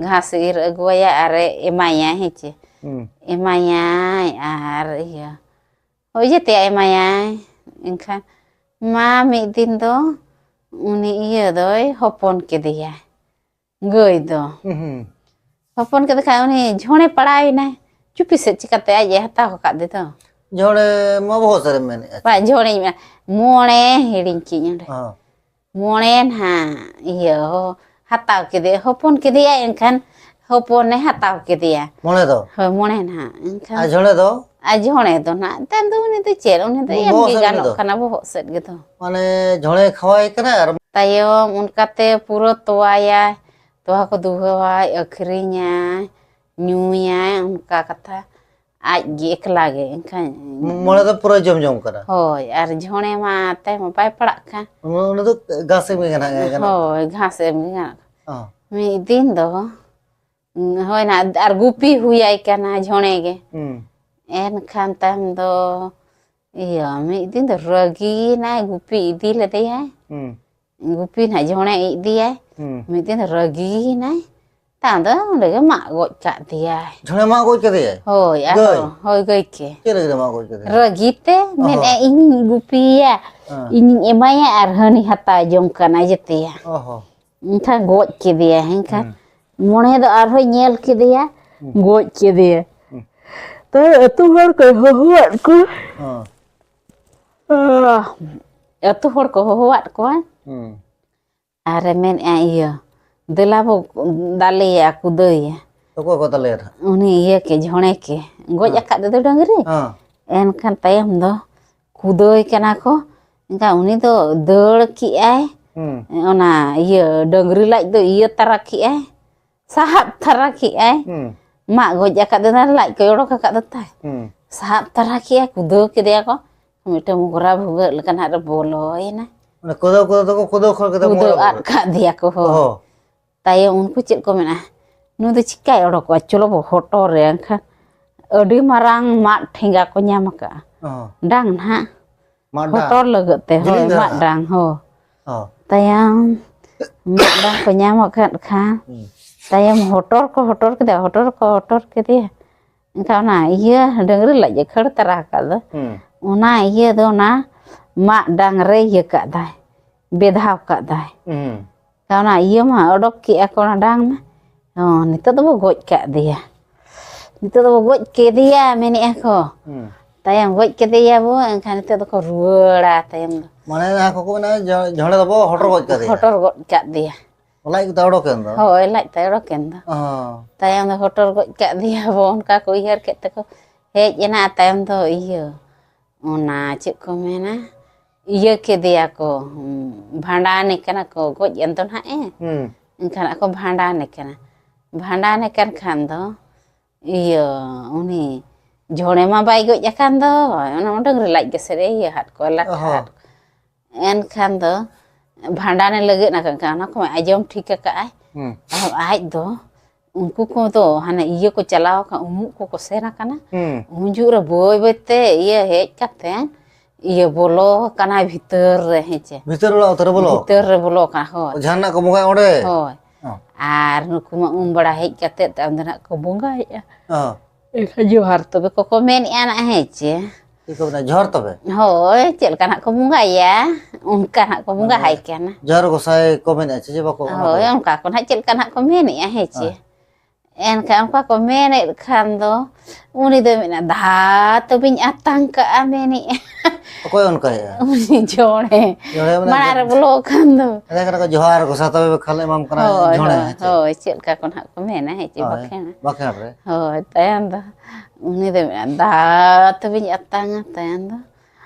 ᱜᱷᱟᱥ ᱤᱨ ᱟᱹᱜᱩᱣᱟᱭᱟ ᱟᱨᱮ ᱮᱢᱟᱭᱟ, ᱦᱮᱸ ᱪᱮ? ᱦᱩᱸ᱾ ᱮᱢᱟᱭᱟᱭ ᱟᱨ ᱤᱭᱟᱹ, ᱦᱳᱭ, ᱡᱮᱛᱮᱭᱟᱜ ᱮᱢᱟᱭᱟᱭ᱾ ᱮᱱᱠᱷᱟᱱ ᱢᱟ ᱢᱤᱫ ᱫᱤᱱ ᱫᱚ ᱩᱱᱤ ᱤᱭᱟᱹ ᱫᱚᱭ ᱦᱚᱯᱚᱱ ᱠᱮᱫᱮᱭᱟ, ᱜᱟᱹᱭ ᱫᱚ᱾ ᱦᱩᱸ, ᱦᱩᱸ᱾ ᱦᱚᱯᱚᱱ ᱠᱮᱫᱮ ᱠᱷᱟᱱ ᱩᱱᱤ ᱡᱷᱚᱲᱮ ᱯᱟᱲᱟᱣᱮᱱᱟᱭ᱾ ᱪᱩᱯᱤ ᱥᱮᱫ ᱪᱤᱠᱟᱹᱛᱮ ᱟᱡ ᱮ ᱦᱟᱛᱟᱣ ᱟᱠᱟᱫ ᱫᱮ ᱫᱚ? ᱡᱷᱚᱲᱮ ᱢᱟ ᱵᱚᱦᱚᱜ ᱥᱮᱫ ᱨᱮᱢ ᱢᱮᱱᱮᱫᱼᱟ᱾ ᱵᱟᱝ, ᱡᱷᱚᱲᱮᱧ ᱢᱮᱱᱟ, ᱢᱚᱬᱮ ᱦᱤᱲᱤᱧ ᱠᱮᱫᱟᱹᱧ ᱚᱸᱰᱮ᱾ ᱦᱚᱸ᱾ ᱢᱚᱬᱮ ᱱᱟᱦᱟᱜ, ᱤᱭᱟᱹ, ᱦᱚ-, ᱦᱟᱛᱟᱣ ᱠᱮᱫᱮ, ᱦᱚᱯᱚᱱ ᱠᱮᱫᱮᱭᱟᱭ, ᱮᱱᱠᱷᱟᱱ ᱦᱚᱯᱚᱱᱮ ᱦᱟᱛᱟᱣ ᱠᱮᱫᱮᱭᱟ᱾ ᱢᱚᱬᱮ ᱫᱚ? ᱦᱳᱭ, ᱢᱚᱬᱮ ᱱᱟᱦᱟᱜ᱾ ᱮᱱᱠᱷᱟᱱ ᱟᱨ ᱡᱷᱚᱲᱮ ᱫᱚ? ᱟᱨ ᱡᱷᱚᱲᱮ ᱫᱚ ᱱᱟᱜ ᱛᱟᱭᱚᱢ ᱫᱚ ᱩᱱᱤ ᱫᱚ ᱪᱮᱫ, ᱩᱱᱤ ᱫᱚ ᱵᱚ-, ᱮᱢ ᱵᱚᱦᱚᱜ ᱜᱮ ᱥᱮᱫ ᱩᱱᱤ ᱜᱟᱱᱚᱜ ᱫᱚ᱾ ᱠᱟᱱᱟ ᱵᱚᱦᱚᱜ ᱥᱮᱫ ᱜᱮᱫᱚ᱾ ᱢᱟᱱᱮ ᱡᱷᱚᱲᱮ ᱠᱷᱟᱣᱟᱭ ᱠᱟᱱᱟ ᱟᱨ ᱛᱟᱭᱚᱢ ᱚᱱᱠᱟᱛᱮ ᱯᱩᱨᱟᱹ ᱛᱚᱣᱟᱭᱟᱭ, ᱛᱚᱣᱟ ᱠᱚ ᱫᱩᱦᱟᱹᱣᱟᱭ, ᱟᱹᱠᱷᱨᱤᱧᱟᱭ, ᱧᱩᱭᱟᱭ, ᱚᱱᱠᱟ ᱠᱟᱛᱷᱟ᱾ ᱟᱡ ᱜᱮ ᱮᱠᱞᱟ ᱜᱮ ᱮᱱᱠᱷᱟᱱ᱾ ᱢᱚᱬᱮ ᱫᱚ ᱯᱩᱨᱟᱹ ᱡᱚᱢ ᱡᱚᱝ ᱠᱟᱱᱟ᱾ ᱦᱳᱭ, ᱟᱨ ᱡᱷᱚᱲᱮ ᱢᱟ ᱛᱟᱭᱚᱢ ᱵᱟᱭ ᱯᱟᱲᱟᱜ ᱠᱟᱱ᱾ ᱩᱱᱤ, ᱩᱱᱤ ᱫᱚ ᱜᱷᱟᱥ ᱮᱢ ᱜᱮ ᱜᱟᱱᱚᱜ ᱜᱮᱭᱟ, ᱜᱟᱱᱚᱜ᱾ ᱦᱳᱭ, ᱜᱷᱟᱥ ᱮᱢ ᱜᱮ ᱜᱟᱱᱚᱜ᱾ ᱚ᱾ ᱢᱤᱫ ᱫᱤᱱ ᱫᱚ, ᱦᱳᱭ ᱱᱟ, ᱟᱨ ᱜᱩᱯᱤ ᱦᱩᱭᱟᱭ ᱠᱟᱱᱟ ᱡᱷᱚᱲᱮ ᱜᱮ᱾ ᱦᱩᱸ᱾ ᱮᱱᱠᱷᱟᱱ ᱛᱟᱭᱚᱢ ᱫᱚ, ᱤᱭᱟᱹ, ᱢᱤᱫ ᱫᱤᱱ ᱫᱚ ᱨᱟᱹᱜᱤᱭᱮᱱᱟᱭ, ᱜᱩᱯᱤ ᱤᱫᱤ ᱞᱮᱫᱮᱭᱟᱭ᱾ ᱦᱩᱸ᱾ ᱜᱩᱯᱤ ᱱᱟᱦᱟᱜ ᱡᱷᱚᱲᱮ ᱤᱫᱤᱭᱟᱭ᱾ ᱦᱩᱸ᱾ ᱢᱤᱫ ᱫᱤᱱ ᱫᱚ ᱨᱟᱹᱜᱤᱭᱮᱱᱟᱭ, ᱛᱟᱭᱚᱢ ᱫᱚ ᱚᱸᱰᱮ ᱜᱮ ᱢᱟᱜ ᱜᱚᱡ ᱠᱟᱫ ᱫᱮᱭᱟᱭ᱾ ᱡᱷᱚᱲᱮ ᱢᱟᱜ ᱜᱚᱡ ᱠᱮᱫᱮᱭᱟᱭ? ᱦᱳᱭ, ᱜᱟᱹᱭ? ᱟᱨᱦᱚᱸ, ᱦᱳᱭ, ᱜᱟᱹᱭ ᱜᱮ᱾ ᱪᱮᱫ ᱞᱟᱹᱜᱤᱫ ᱮ ᱢᱟᱜ ᱜᱚᱡ ᱠᱮᱫᱮᱭᱟ? ᱨᱟᱹᱜᱤ ᱛᱮ ᱚ ᱢᱮᱱᱮᱫᱼᱟᱭ, ᱦᱚᱸ᱾ "ᱤᱧᱤᱧ ᱜᱩᱯᱤᱭᱮᱭᱟ, ᱦᱮᱸ᱾ ᱤᱧᱤᱧ ᱮᱢᱟᱭᱟ ᱟᱨ ᱦᱟᱹᱱᱤ ᱦᱟᱛᱟᱣ ᱡᱚᱝ ᱠᱟᱱᱟᱭ ᱡᱮᱛᱮᱭᱟ᱾" ᱚ ᱦᱚᱸ᱾ ᱮᱱᱠᱷᱟᱱ ᱜᱚᱡ ᱠᱮᱫᱮᱭᱟᱭ᱾ ᱮᱱᱠᱷᱟᱱ ᱦᱩᱸ᱾ ᱢᱚᱬᱮ ᱫᱚ ᱟᱨᱦᱚᱸᱭ ᱧᱮᱞ ᱠᱮᱫᱮᱭᱟ, ᱦᱩᱸ᱾ ᱜᱚᱡ ᱠᱮᱫᱮᱭᱟ᱾ ᱦᱩᱸ᱾ ᱛᱚ ᱟᱹᱛᱩ ᱦᱚᱲ ᱠᱚᱭ ᱦᱚᱦᱚᱣᱟᱫ ᱠᱚᱣᱟ᱾ ᱦᱚᱸ᱾ ᱟᱹᱛᱩ ᱦᱚᱲ ᱠᱚ ᱦᱚᱦᱚᱣᱟᱫ ᱠᱚᱣᱟ᱾ ᱦᱩᱸ᱾ ᱟᱨᱮ ᱢᱮᱱᱮᱫᱼᱟ, "ᱤᱭᱟᱹ, ᱫᱮᱞᱟ ᱵᱚ ᱫᱟᱞᱮᱭᱟ, ᱠᱩᱫᱟᱹᱭᱟ᱾" ᱚᱠᱚᱭ ᱠᱚ ᱫᱟᱞᱮᱭᱟ ᱱᱟᱦᱟᱜ? ᱩᱱᱤ ᱤᱭᱟᱹ ᱠᱮ, ᱡᱷᱚᱲᱮ ᱠᱮ᱾ ᱜᱚᱡ ᱦᱮᱸ᱾ ᱟᱠᱟᱫ ᱫᱚ ᱰᱟᱹᱝᱨᱤ᱾ ᱦᱮᱸ᱾ ᱮᱱᱠᱷᱟᱱ ᱛᱟᱭᱚᱢ ᱫᱚ ᱠᱩᱫᱟᱹᱭ ᱠᱟᱱᱟ ᱠᱚ᱾ ᱮᱱᱠᱷᱟᱱ ᱩᱱᱤ ᱫᱚ ᱫᱟᱹᱲ ᱠᱮᱜᱼᱟᱭ᱾ ᱦᱩᱸ᱾ ᱚᱱᱟ ᱤᱭᱟᱹ ᱰᱟᱹᱝᱨᱤ ᱞᱟᱡ ᱫᱚ ᱤᱭᱟᱹ ᱛᱟᱨᱟ ᱠᱮᱜᱼᱟᱭ, ᱥᱟᱦᱟᱵ ᱛᱟᱨᱟ ᱠᱮᱜᱼᱟᱭ᱾ ᱦᱩᱸ᱾ ᱢᱟᱜ ᱜᱚᱡ ᱟᱠᱟᱫ ᱫᱚ, ᱞᱟᱡ ᱠᱚᱭ ᱚᱰᱚᱠ ᱟᱠᱟᱫ ᱫᱚ ᱛᱟᱭ᱾ ᱦᱩᱸ᱾ ᱥᱟᱦᱟᱵ ᱛᱟᱨᱟ ᱠᱮᱜᱼᱟᱭ, ᱠᱩᱫᱟᱹᱣ ᱠᱮᱫᱮᱭᱟ ᱠᱚ᱾ ᱢᱤᱫᱴᱟᱝ ᱢᱚᱜᱽᱨᱟ ᱵᱷᱩᱜᱟᱹᱜ ᱞᱮᱠᱟᱱᱟᱜ ᱨᱮ ᱵᱚᱞᱚᱭᱮᱱᱟ᱾ ᱚᱱᱟ ᱠᱩᱫᱟᱹᱣ, ᱠᱩᱫᱟᱹᱣ ᱫᱚᱠᱚ ᱠᱩᱫᱟᱹᱣ ᱠᱷᱚᱲ ᱠᱮᱫᱟ, ᱠᱩᱫᱟᱹᱣ ᱢᱚᱜᱽᱨᱟ ᱟᱫ ᱵᱷᱩᱜᱟᱹᱜ᱾ ᱠᱟᱫᱮᱭᱟ ᱠᱚ, ᱦᱳᱭ᱾ ᱚ᱾ ᱛᱟᱭᱚᱢ ᱩᱱᱠᱩ ᱪᱮᱫ ᱠᱚ ᱢᱮᱱᱟ, "ᱱᱩᱭ ᱫᱚ ᱪᱤᱠᱟᱭ ᱚᱰᱚᱠᱚᱜᱼᱟ? ᱪᱚᱞᱚ ᱵᱚ ᱦᱚᱴᱚᱨ ᱨᱮ᱾" ᱮᱱᱠᱷᱟᱱ ᱟᱹᱰᱤ ᱢᱟᱨᱟᱝ ᱢᱟᱫ ᱴᱷᱮᱸᱜᱟ ᱠᱚ ᱧᱟᱢ ᱟᱠᱟᱜᱼᱟ᱾ ᱚ᱾ ᱰᱟᱝ ᱱᱟᱦᱟᱜ᱾ ᱢᱟᱫ ᱰᱟᱝ? ᱦᱚᱴᱚᱨ ᱞᱟᱹᱜᱤᱫ ᱛᱮ, ᱦᱳᱭ, ᱡᱤᱞᱤᱧ ᱫᱷᱟᱨᱟ? ᱢᱟᱫ ᱰᱟᱝ, ᱦᱳᱭ᱾ ᱚ᱾ ᱛᱟᱭᱚᱢ ᱢᱟᱫ ᱰᱟᱝ ᱠᱚ ᱧᱟᱢ ᱟᱠᱟᱫ ᱠᱷᱟᱱ, ᱦᱩᱸ᱾ ᱛᱟᱭᱚᱢ ᱦᱚᱴᱚᱨ ᱠᱚ ᱦᱚᱴᱚᱨ ᱠᱮᱫᱮᱭᱟ, ᱦᱚᱴᱚᱨ ᱠᱚ ᱦᱚᱴᱚᱨ ᱠᱮᱫᱮᱭᱟ᱾ ᱮᱱᱠᱷᱟᱱ ᱚᱱᱟ ᱤᱭᱟᱹ ᱰᱟᱹᱝᱨᱤ ᱞᱟᱡ ᱮ ᱠᱷᱟᱹᱲ ᱛᱟᱨᱟ ᱟᱠᱟᱫ ᱫᱚ, ᱦᱩᱸ᱾ ᱚᱱᱟ ᱤᱭᱟᱹ ᱫᱚ ᱚᱱᱟ ᱢᱟᱫ ᱰᱟᱝ ᱨᱮ ᱤᱭᱟᱹ ᱠᱟᱜ ᱫᱟᱭ, ᱵᱮᱫᱷᱟᱣ ᱠᱟᱜ ᱫᱟᱭ᱾ ᱦᱩᱸ᱾ ᱚᱱᱟ ᱤᱭᱟᱹ ᱢᱟ ᱚᱰᱚᱠ ᱠᱮᱜᱼᱟ ᱠᱚ, ᱚᱱᱟ ᱰᱟᱝ ᱢᱟ᱾ ᱦᱚᱸ, ᱱᱤᱛᱚᱜ ᱫᱚᱵᱚ ᱜᱚᱡ ᱠᱟᱜ ᱫᱮᱭᱟ᱾ ᱱᱤᱛᱚᱜ ᱫᱚᱵᱚ ᱜᱚᱡ ᱠᱮᱫᱮᱭᱟ, ᱢᱮᱱᱮᱜᱼᱟ ᱠᱚ᱾ ᱦᱩᱸ᱾ ᱛᱟᱭᱚᱢ ᱜᱚᱡ ᱠᱮᱫᱮᱭᱟ ᱵᱚ, ᱮᱱᱠᱷᱟᱱ ᱱᱤᱛᱚᱜ ᱫᱚᱠᱚ ᱨᱩᱣᱟᱹᱲᱟ ᱛᱟᱭᱚᱢ ᱫᱚ᱾ ᱢᱟᱱᱮ ᱡᱟᱦᱟᱸ ᱠᱚᱠᱚ ᱢᱮᱱᱟ, ᱡᱷᱚ-, ᱡᱷᱚᱲᱮ ᱫᱚᱵᱚ ᱦᱚᱴᱚᱨ ᱜᱚᱡ ᱠᱟᱫᱮᱭᱟ᱾ ᱦᱚᱴᱚᱨ ᱜᱚᱡ ᱠᱟᱫ ᱫᱮᱭᱟ᱾ ᱞᱟᱡ ᱠᱚ ᱚᱰᱚᱠ ᱮᱱ ᱫᱚ᱾ ᱦᱳᱭ, ᱞᱟᱡ ᱛᱟᱭ ᱚᱰᱚᱠ ᱮᱱ ᱫᱚ᱾ ᱚ᱾ ᱛᱟᱭᱚᱢ ᱫᱚ ᱦᱚᱴᱚᱨ ᱜᱚᱡ ᱠᱟᱫ ᱫᱮᱭᱟ ᱵᱚ, ᱚᱱᱠᱟ ᱠᱚ ᱩᱭᱦᱟᱹᱨ ᱠᱮᱫ ᱛᱮᱠᱚ ᱦᱮᱡ ᱮᱱᱟ ᱛᱟᱭᱚᱢ ᱫᱚ ᱤᱭᱟᱹ, ᱚᱱᱟ ᱪᱮᱫ ᱠᱚ ᱢᱮᱱᱟ, ᱤᱭᱟᱹ ᱠᱮᱫᱮᱭᱟ ᱠᱚ, ᱵᱷᱟᱸᱰᱟᱱᱮ ᱠᱟᱱᱟ ᱠᱚ, ᱜᱚᱡ ᱮᱱ ᱫᱚ ᱱᱟᱦᱟᱜ ᱮ᱾ ᱦᱩᱸ᱾ ᱮᱱᱠᱷᱟᱱ ᱟᱠᱚ ᱵᱷᱟᱸᱰᱟᱱᱮ ᱠᱟᱱᱟ᱾ ᱵᱷᱟᱸᱰᱟᱱᱮ ᱠᱟᱱ ᱠᱷᱟᱱ ᱫᱚ ᱤᱭᱟᱹ, ᱩᱱᱤ ᱡᱷᱚᱲᱮ ᱢᱟ ᱵᱟᱭ ᱜᱚᱡ ᱟᱠᱟᱱ ᱫᱚ, ᱚᱱᱟ ᱰᱟᱹᱝᱨᱤ ᱞᱟᱡ ᱜᱮᱥᱮ ᱨᱮ ᱤᱭᱟᱹ ᱦᱟᱫ ᱠᱚᱣᱟ, ᱞᱟᱴᱷᱟ ᱦᱚᱸ᱾ ᱦᱟᱫ ᱠᱚᱣᱟ᱾ ᱮᱱᱠᱷᱟᱱ ᱫᱚ ᱵᱷᱟᱸᱰᱟᱱᱮ ᱞᱟᱹᱜᱤᱫ ᱟᱠᱟᱱ ᱠᱷᱟᱱ ᱚᱱᱟ ᱠᱚ ᱟᱸᱡᱚᱢ ᱴᱷᱤᱠ ᱟᱠᱟᱫ ᱟᱭ᱾ ᱦᱩᱸ᱾ ᱟᱨ ᱟᱡ ᱫᱚ ᱩᱱᱠᱩ ᱠᱚᱫᱚ ᱦᱟᱱᱮ ᱤᱭᱟᱹ ᱠᱚ ᱪᱟᱞᱟᱣ ᱟᱠᱟᱱ, ᱩᱢᱩᱜ ᱠᱚᱠᱚ ᱥᱮᱱ ᱟᱠᱟᱱᱟ᱾ ᱦᱩᱸ᱾ ᱩᱱ ᱡᱩᱜ ᱨᱮ ᱵᱟᱹᱭ ᱵᱟᱹᱭ ᱛᱮ ᱤᱭᱟᱹ ᱦᱮᱡ ᱠᱟᱛᱮ ᱤᱭᱟᱹ ᱵᱚᱞᱚ ᱟᱠᱟᱱᱟᱭ ᱵᱷᱤᱛᱟᱹᱨ ᱨᱮ, ᱦᱮᱸ ᱪᱮ? ᱵᱷᱤᱛᱟᱹᱨ ᱚᱲᱟᱜ ᱩᱛᱟᱹᱨ ᱨᱮ ᱵᱚᱞᱚ? ᱵᱷᱤᱛᱟᱹᱨ ᱨᱮ ᱵᱚᱞᱚ ᱟᱠᱟᱱᱟ, ᱦᱳᱭ᱾ ᱡᱟᱦᱟᱱᱟᱜ ᱠᱚ ᱵᱚᱸᱜᱟᱭᱟ ᱚᱸᱰᱮ? ᱦᱳᱭ᱾ ᱚ᱾ ᱟᱨ ᱱᱩᱠᱩ ᱢᱟ ᱩᱢ ᱵᱟᱲᱟ ᱦᱮᱡ ᱠᱟᱛᱮ ᱛᱟᱭᱚᱢ ᱫᱚ ᱱᱟᱜ ᱠᱚ ᱵᱚᱸᱜᱟᱭᱮᱫᱼᱟ᱾ ᱚ᱾ ᱮᱱᱠᱷᱟᱱ ᱡᱚᱦᱟᱨ ᱛᱚᱵᱮ ᱠᱚᱠᱚ ᱢᱮᱱᱮᱫᱼᱟ ᱱᱟᱜ, ᱦᱮᱸ ᱪᱮ? ᱪᱮᱫ ᱠᱚ ᱢᱮᱱᱟ? ᱡᱚᱦᱟᱨ ᱛᱚᱵᱮ? ᱦᱳᱭ, ᱪᱮᱫ ᱞᱮᱠᱟ ᱱᱟᱜ ᱠᱚ ᱵᱚᱸᱜᱟᱭᱟ, ᱚᱱᱠᱟ ᱱᱟᱜ ᱠᱚ ᱵᱚᱸᱜᱟ ᱢᱟᱱᱮ ᱦᱟᱭ ᱠᱟᱱᱟ᱾ ᱡᱚᱦᱟᱨ ᱜᱚᱸᱥᱟᱭ ᱠᱚ ᱢᱮᱱᱮᱫᱼᱟ ᱪᱮ, ᱪᱮ ᱵᱟᱠᱚ, ᱚᱱᱟ ᱦᱳᱭ, ᱠᱚ? ᱚᱱᱠᱟ ᱠᱚ ᱱᱟᱜ ᱪᱮᱫ ᱞᱮᱠᱟ ᱱᱟᱜ ᱠᱚ ᱢᱮᱱᱮᱫᱼᱟ, ᱦᱮᱸ ᱪᱮ? ᱦᱳᱭ᱾ ᱮᱱᱠᱷᱟᱱ ᱚᱱᱠᱟ ᱠᱚ ᱢᱮᱱᱮᱫ ᱠᱷᱟᱱ ᱫᱚ ᱩᱱᱤ ᱫᱚᱭ ᱢᱮᱱᱟ, "ᱫᱟᱦᱟ ᱛᱚᱵᱮᱧ ᱟᱛᱟᱝ ᱠᱟᱜᱼᱟ," ᱢᱮᱱᱮᱫᱼᱟ᱾ ᱚᱠᱚᱭ ᱚᱱᱠᱟᱭᱮᱫᱼᱟ? ᱩᱱᱤ ᱡᱚᱲᱮ᱾ ᱡᱚᱲᱮ ᱢᱟᱱᱮ ᱢᱟᱲᱟᱝ ᱨᱮ ᱵᱚᱞᱚ ᱠᱷᱟᱱ ᱫᱚ᱾ ᱢᱮᱛᱟᱭ ᱠᱟᱱᱟ ᱠᱚ, "ᱡᱚᱦᱟᱨ ᱜᱚᱸᱥᱟᱭ ᱛᱚᱵᱮ ᱠᱷᱟᱱ ᱮᱢᱟᱢ ᱠᱟᱱᱟ ᱦᱳᱭ, ᱡᱷᱚᱲᱮ," ᱦᱳᱭ, ᱦᱮᱸ ᱪᱮ? ᱦᱳᱭ, ᱪᱮᱫ ᱞᱮᱠᱟ ᱠᱚ ᱱᱟᱦᱟᱜ ᱠᱚ ᱢᱮᱱᱟ, ᱦᱮᱸ ᱪᱮ? ᱦᱳᱭ, ᱵᱟᱠᱷᱮᱲᱟ᱾ ᱵᱟᱠᱷᱮᱲ ᱨᱮ᱾ ᱦᱳᱭ, ᱛᱟᱭᱚᱢ ᱫᱚ ᱩᱱᱤ ᱫᱚᱭ ᱢᱮᱱᱟ, "ᱫᱟᱦᱟ ᱛᱚᱵᱮᱧ ᱟᱛᱟᱝᱟ," ᱛᱟᱭᱚᱢ ᱫᱚ,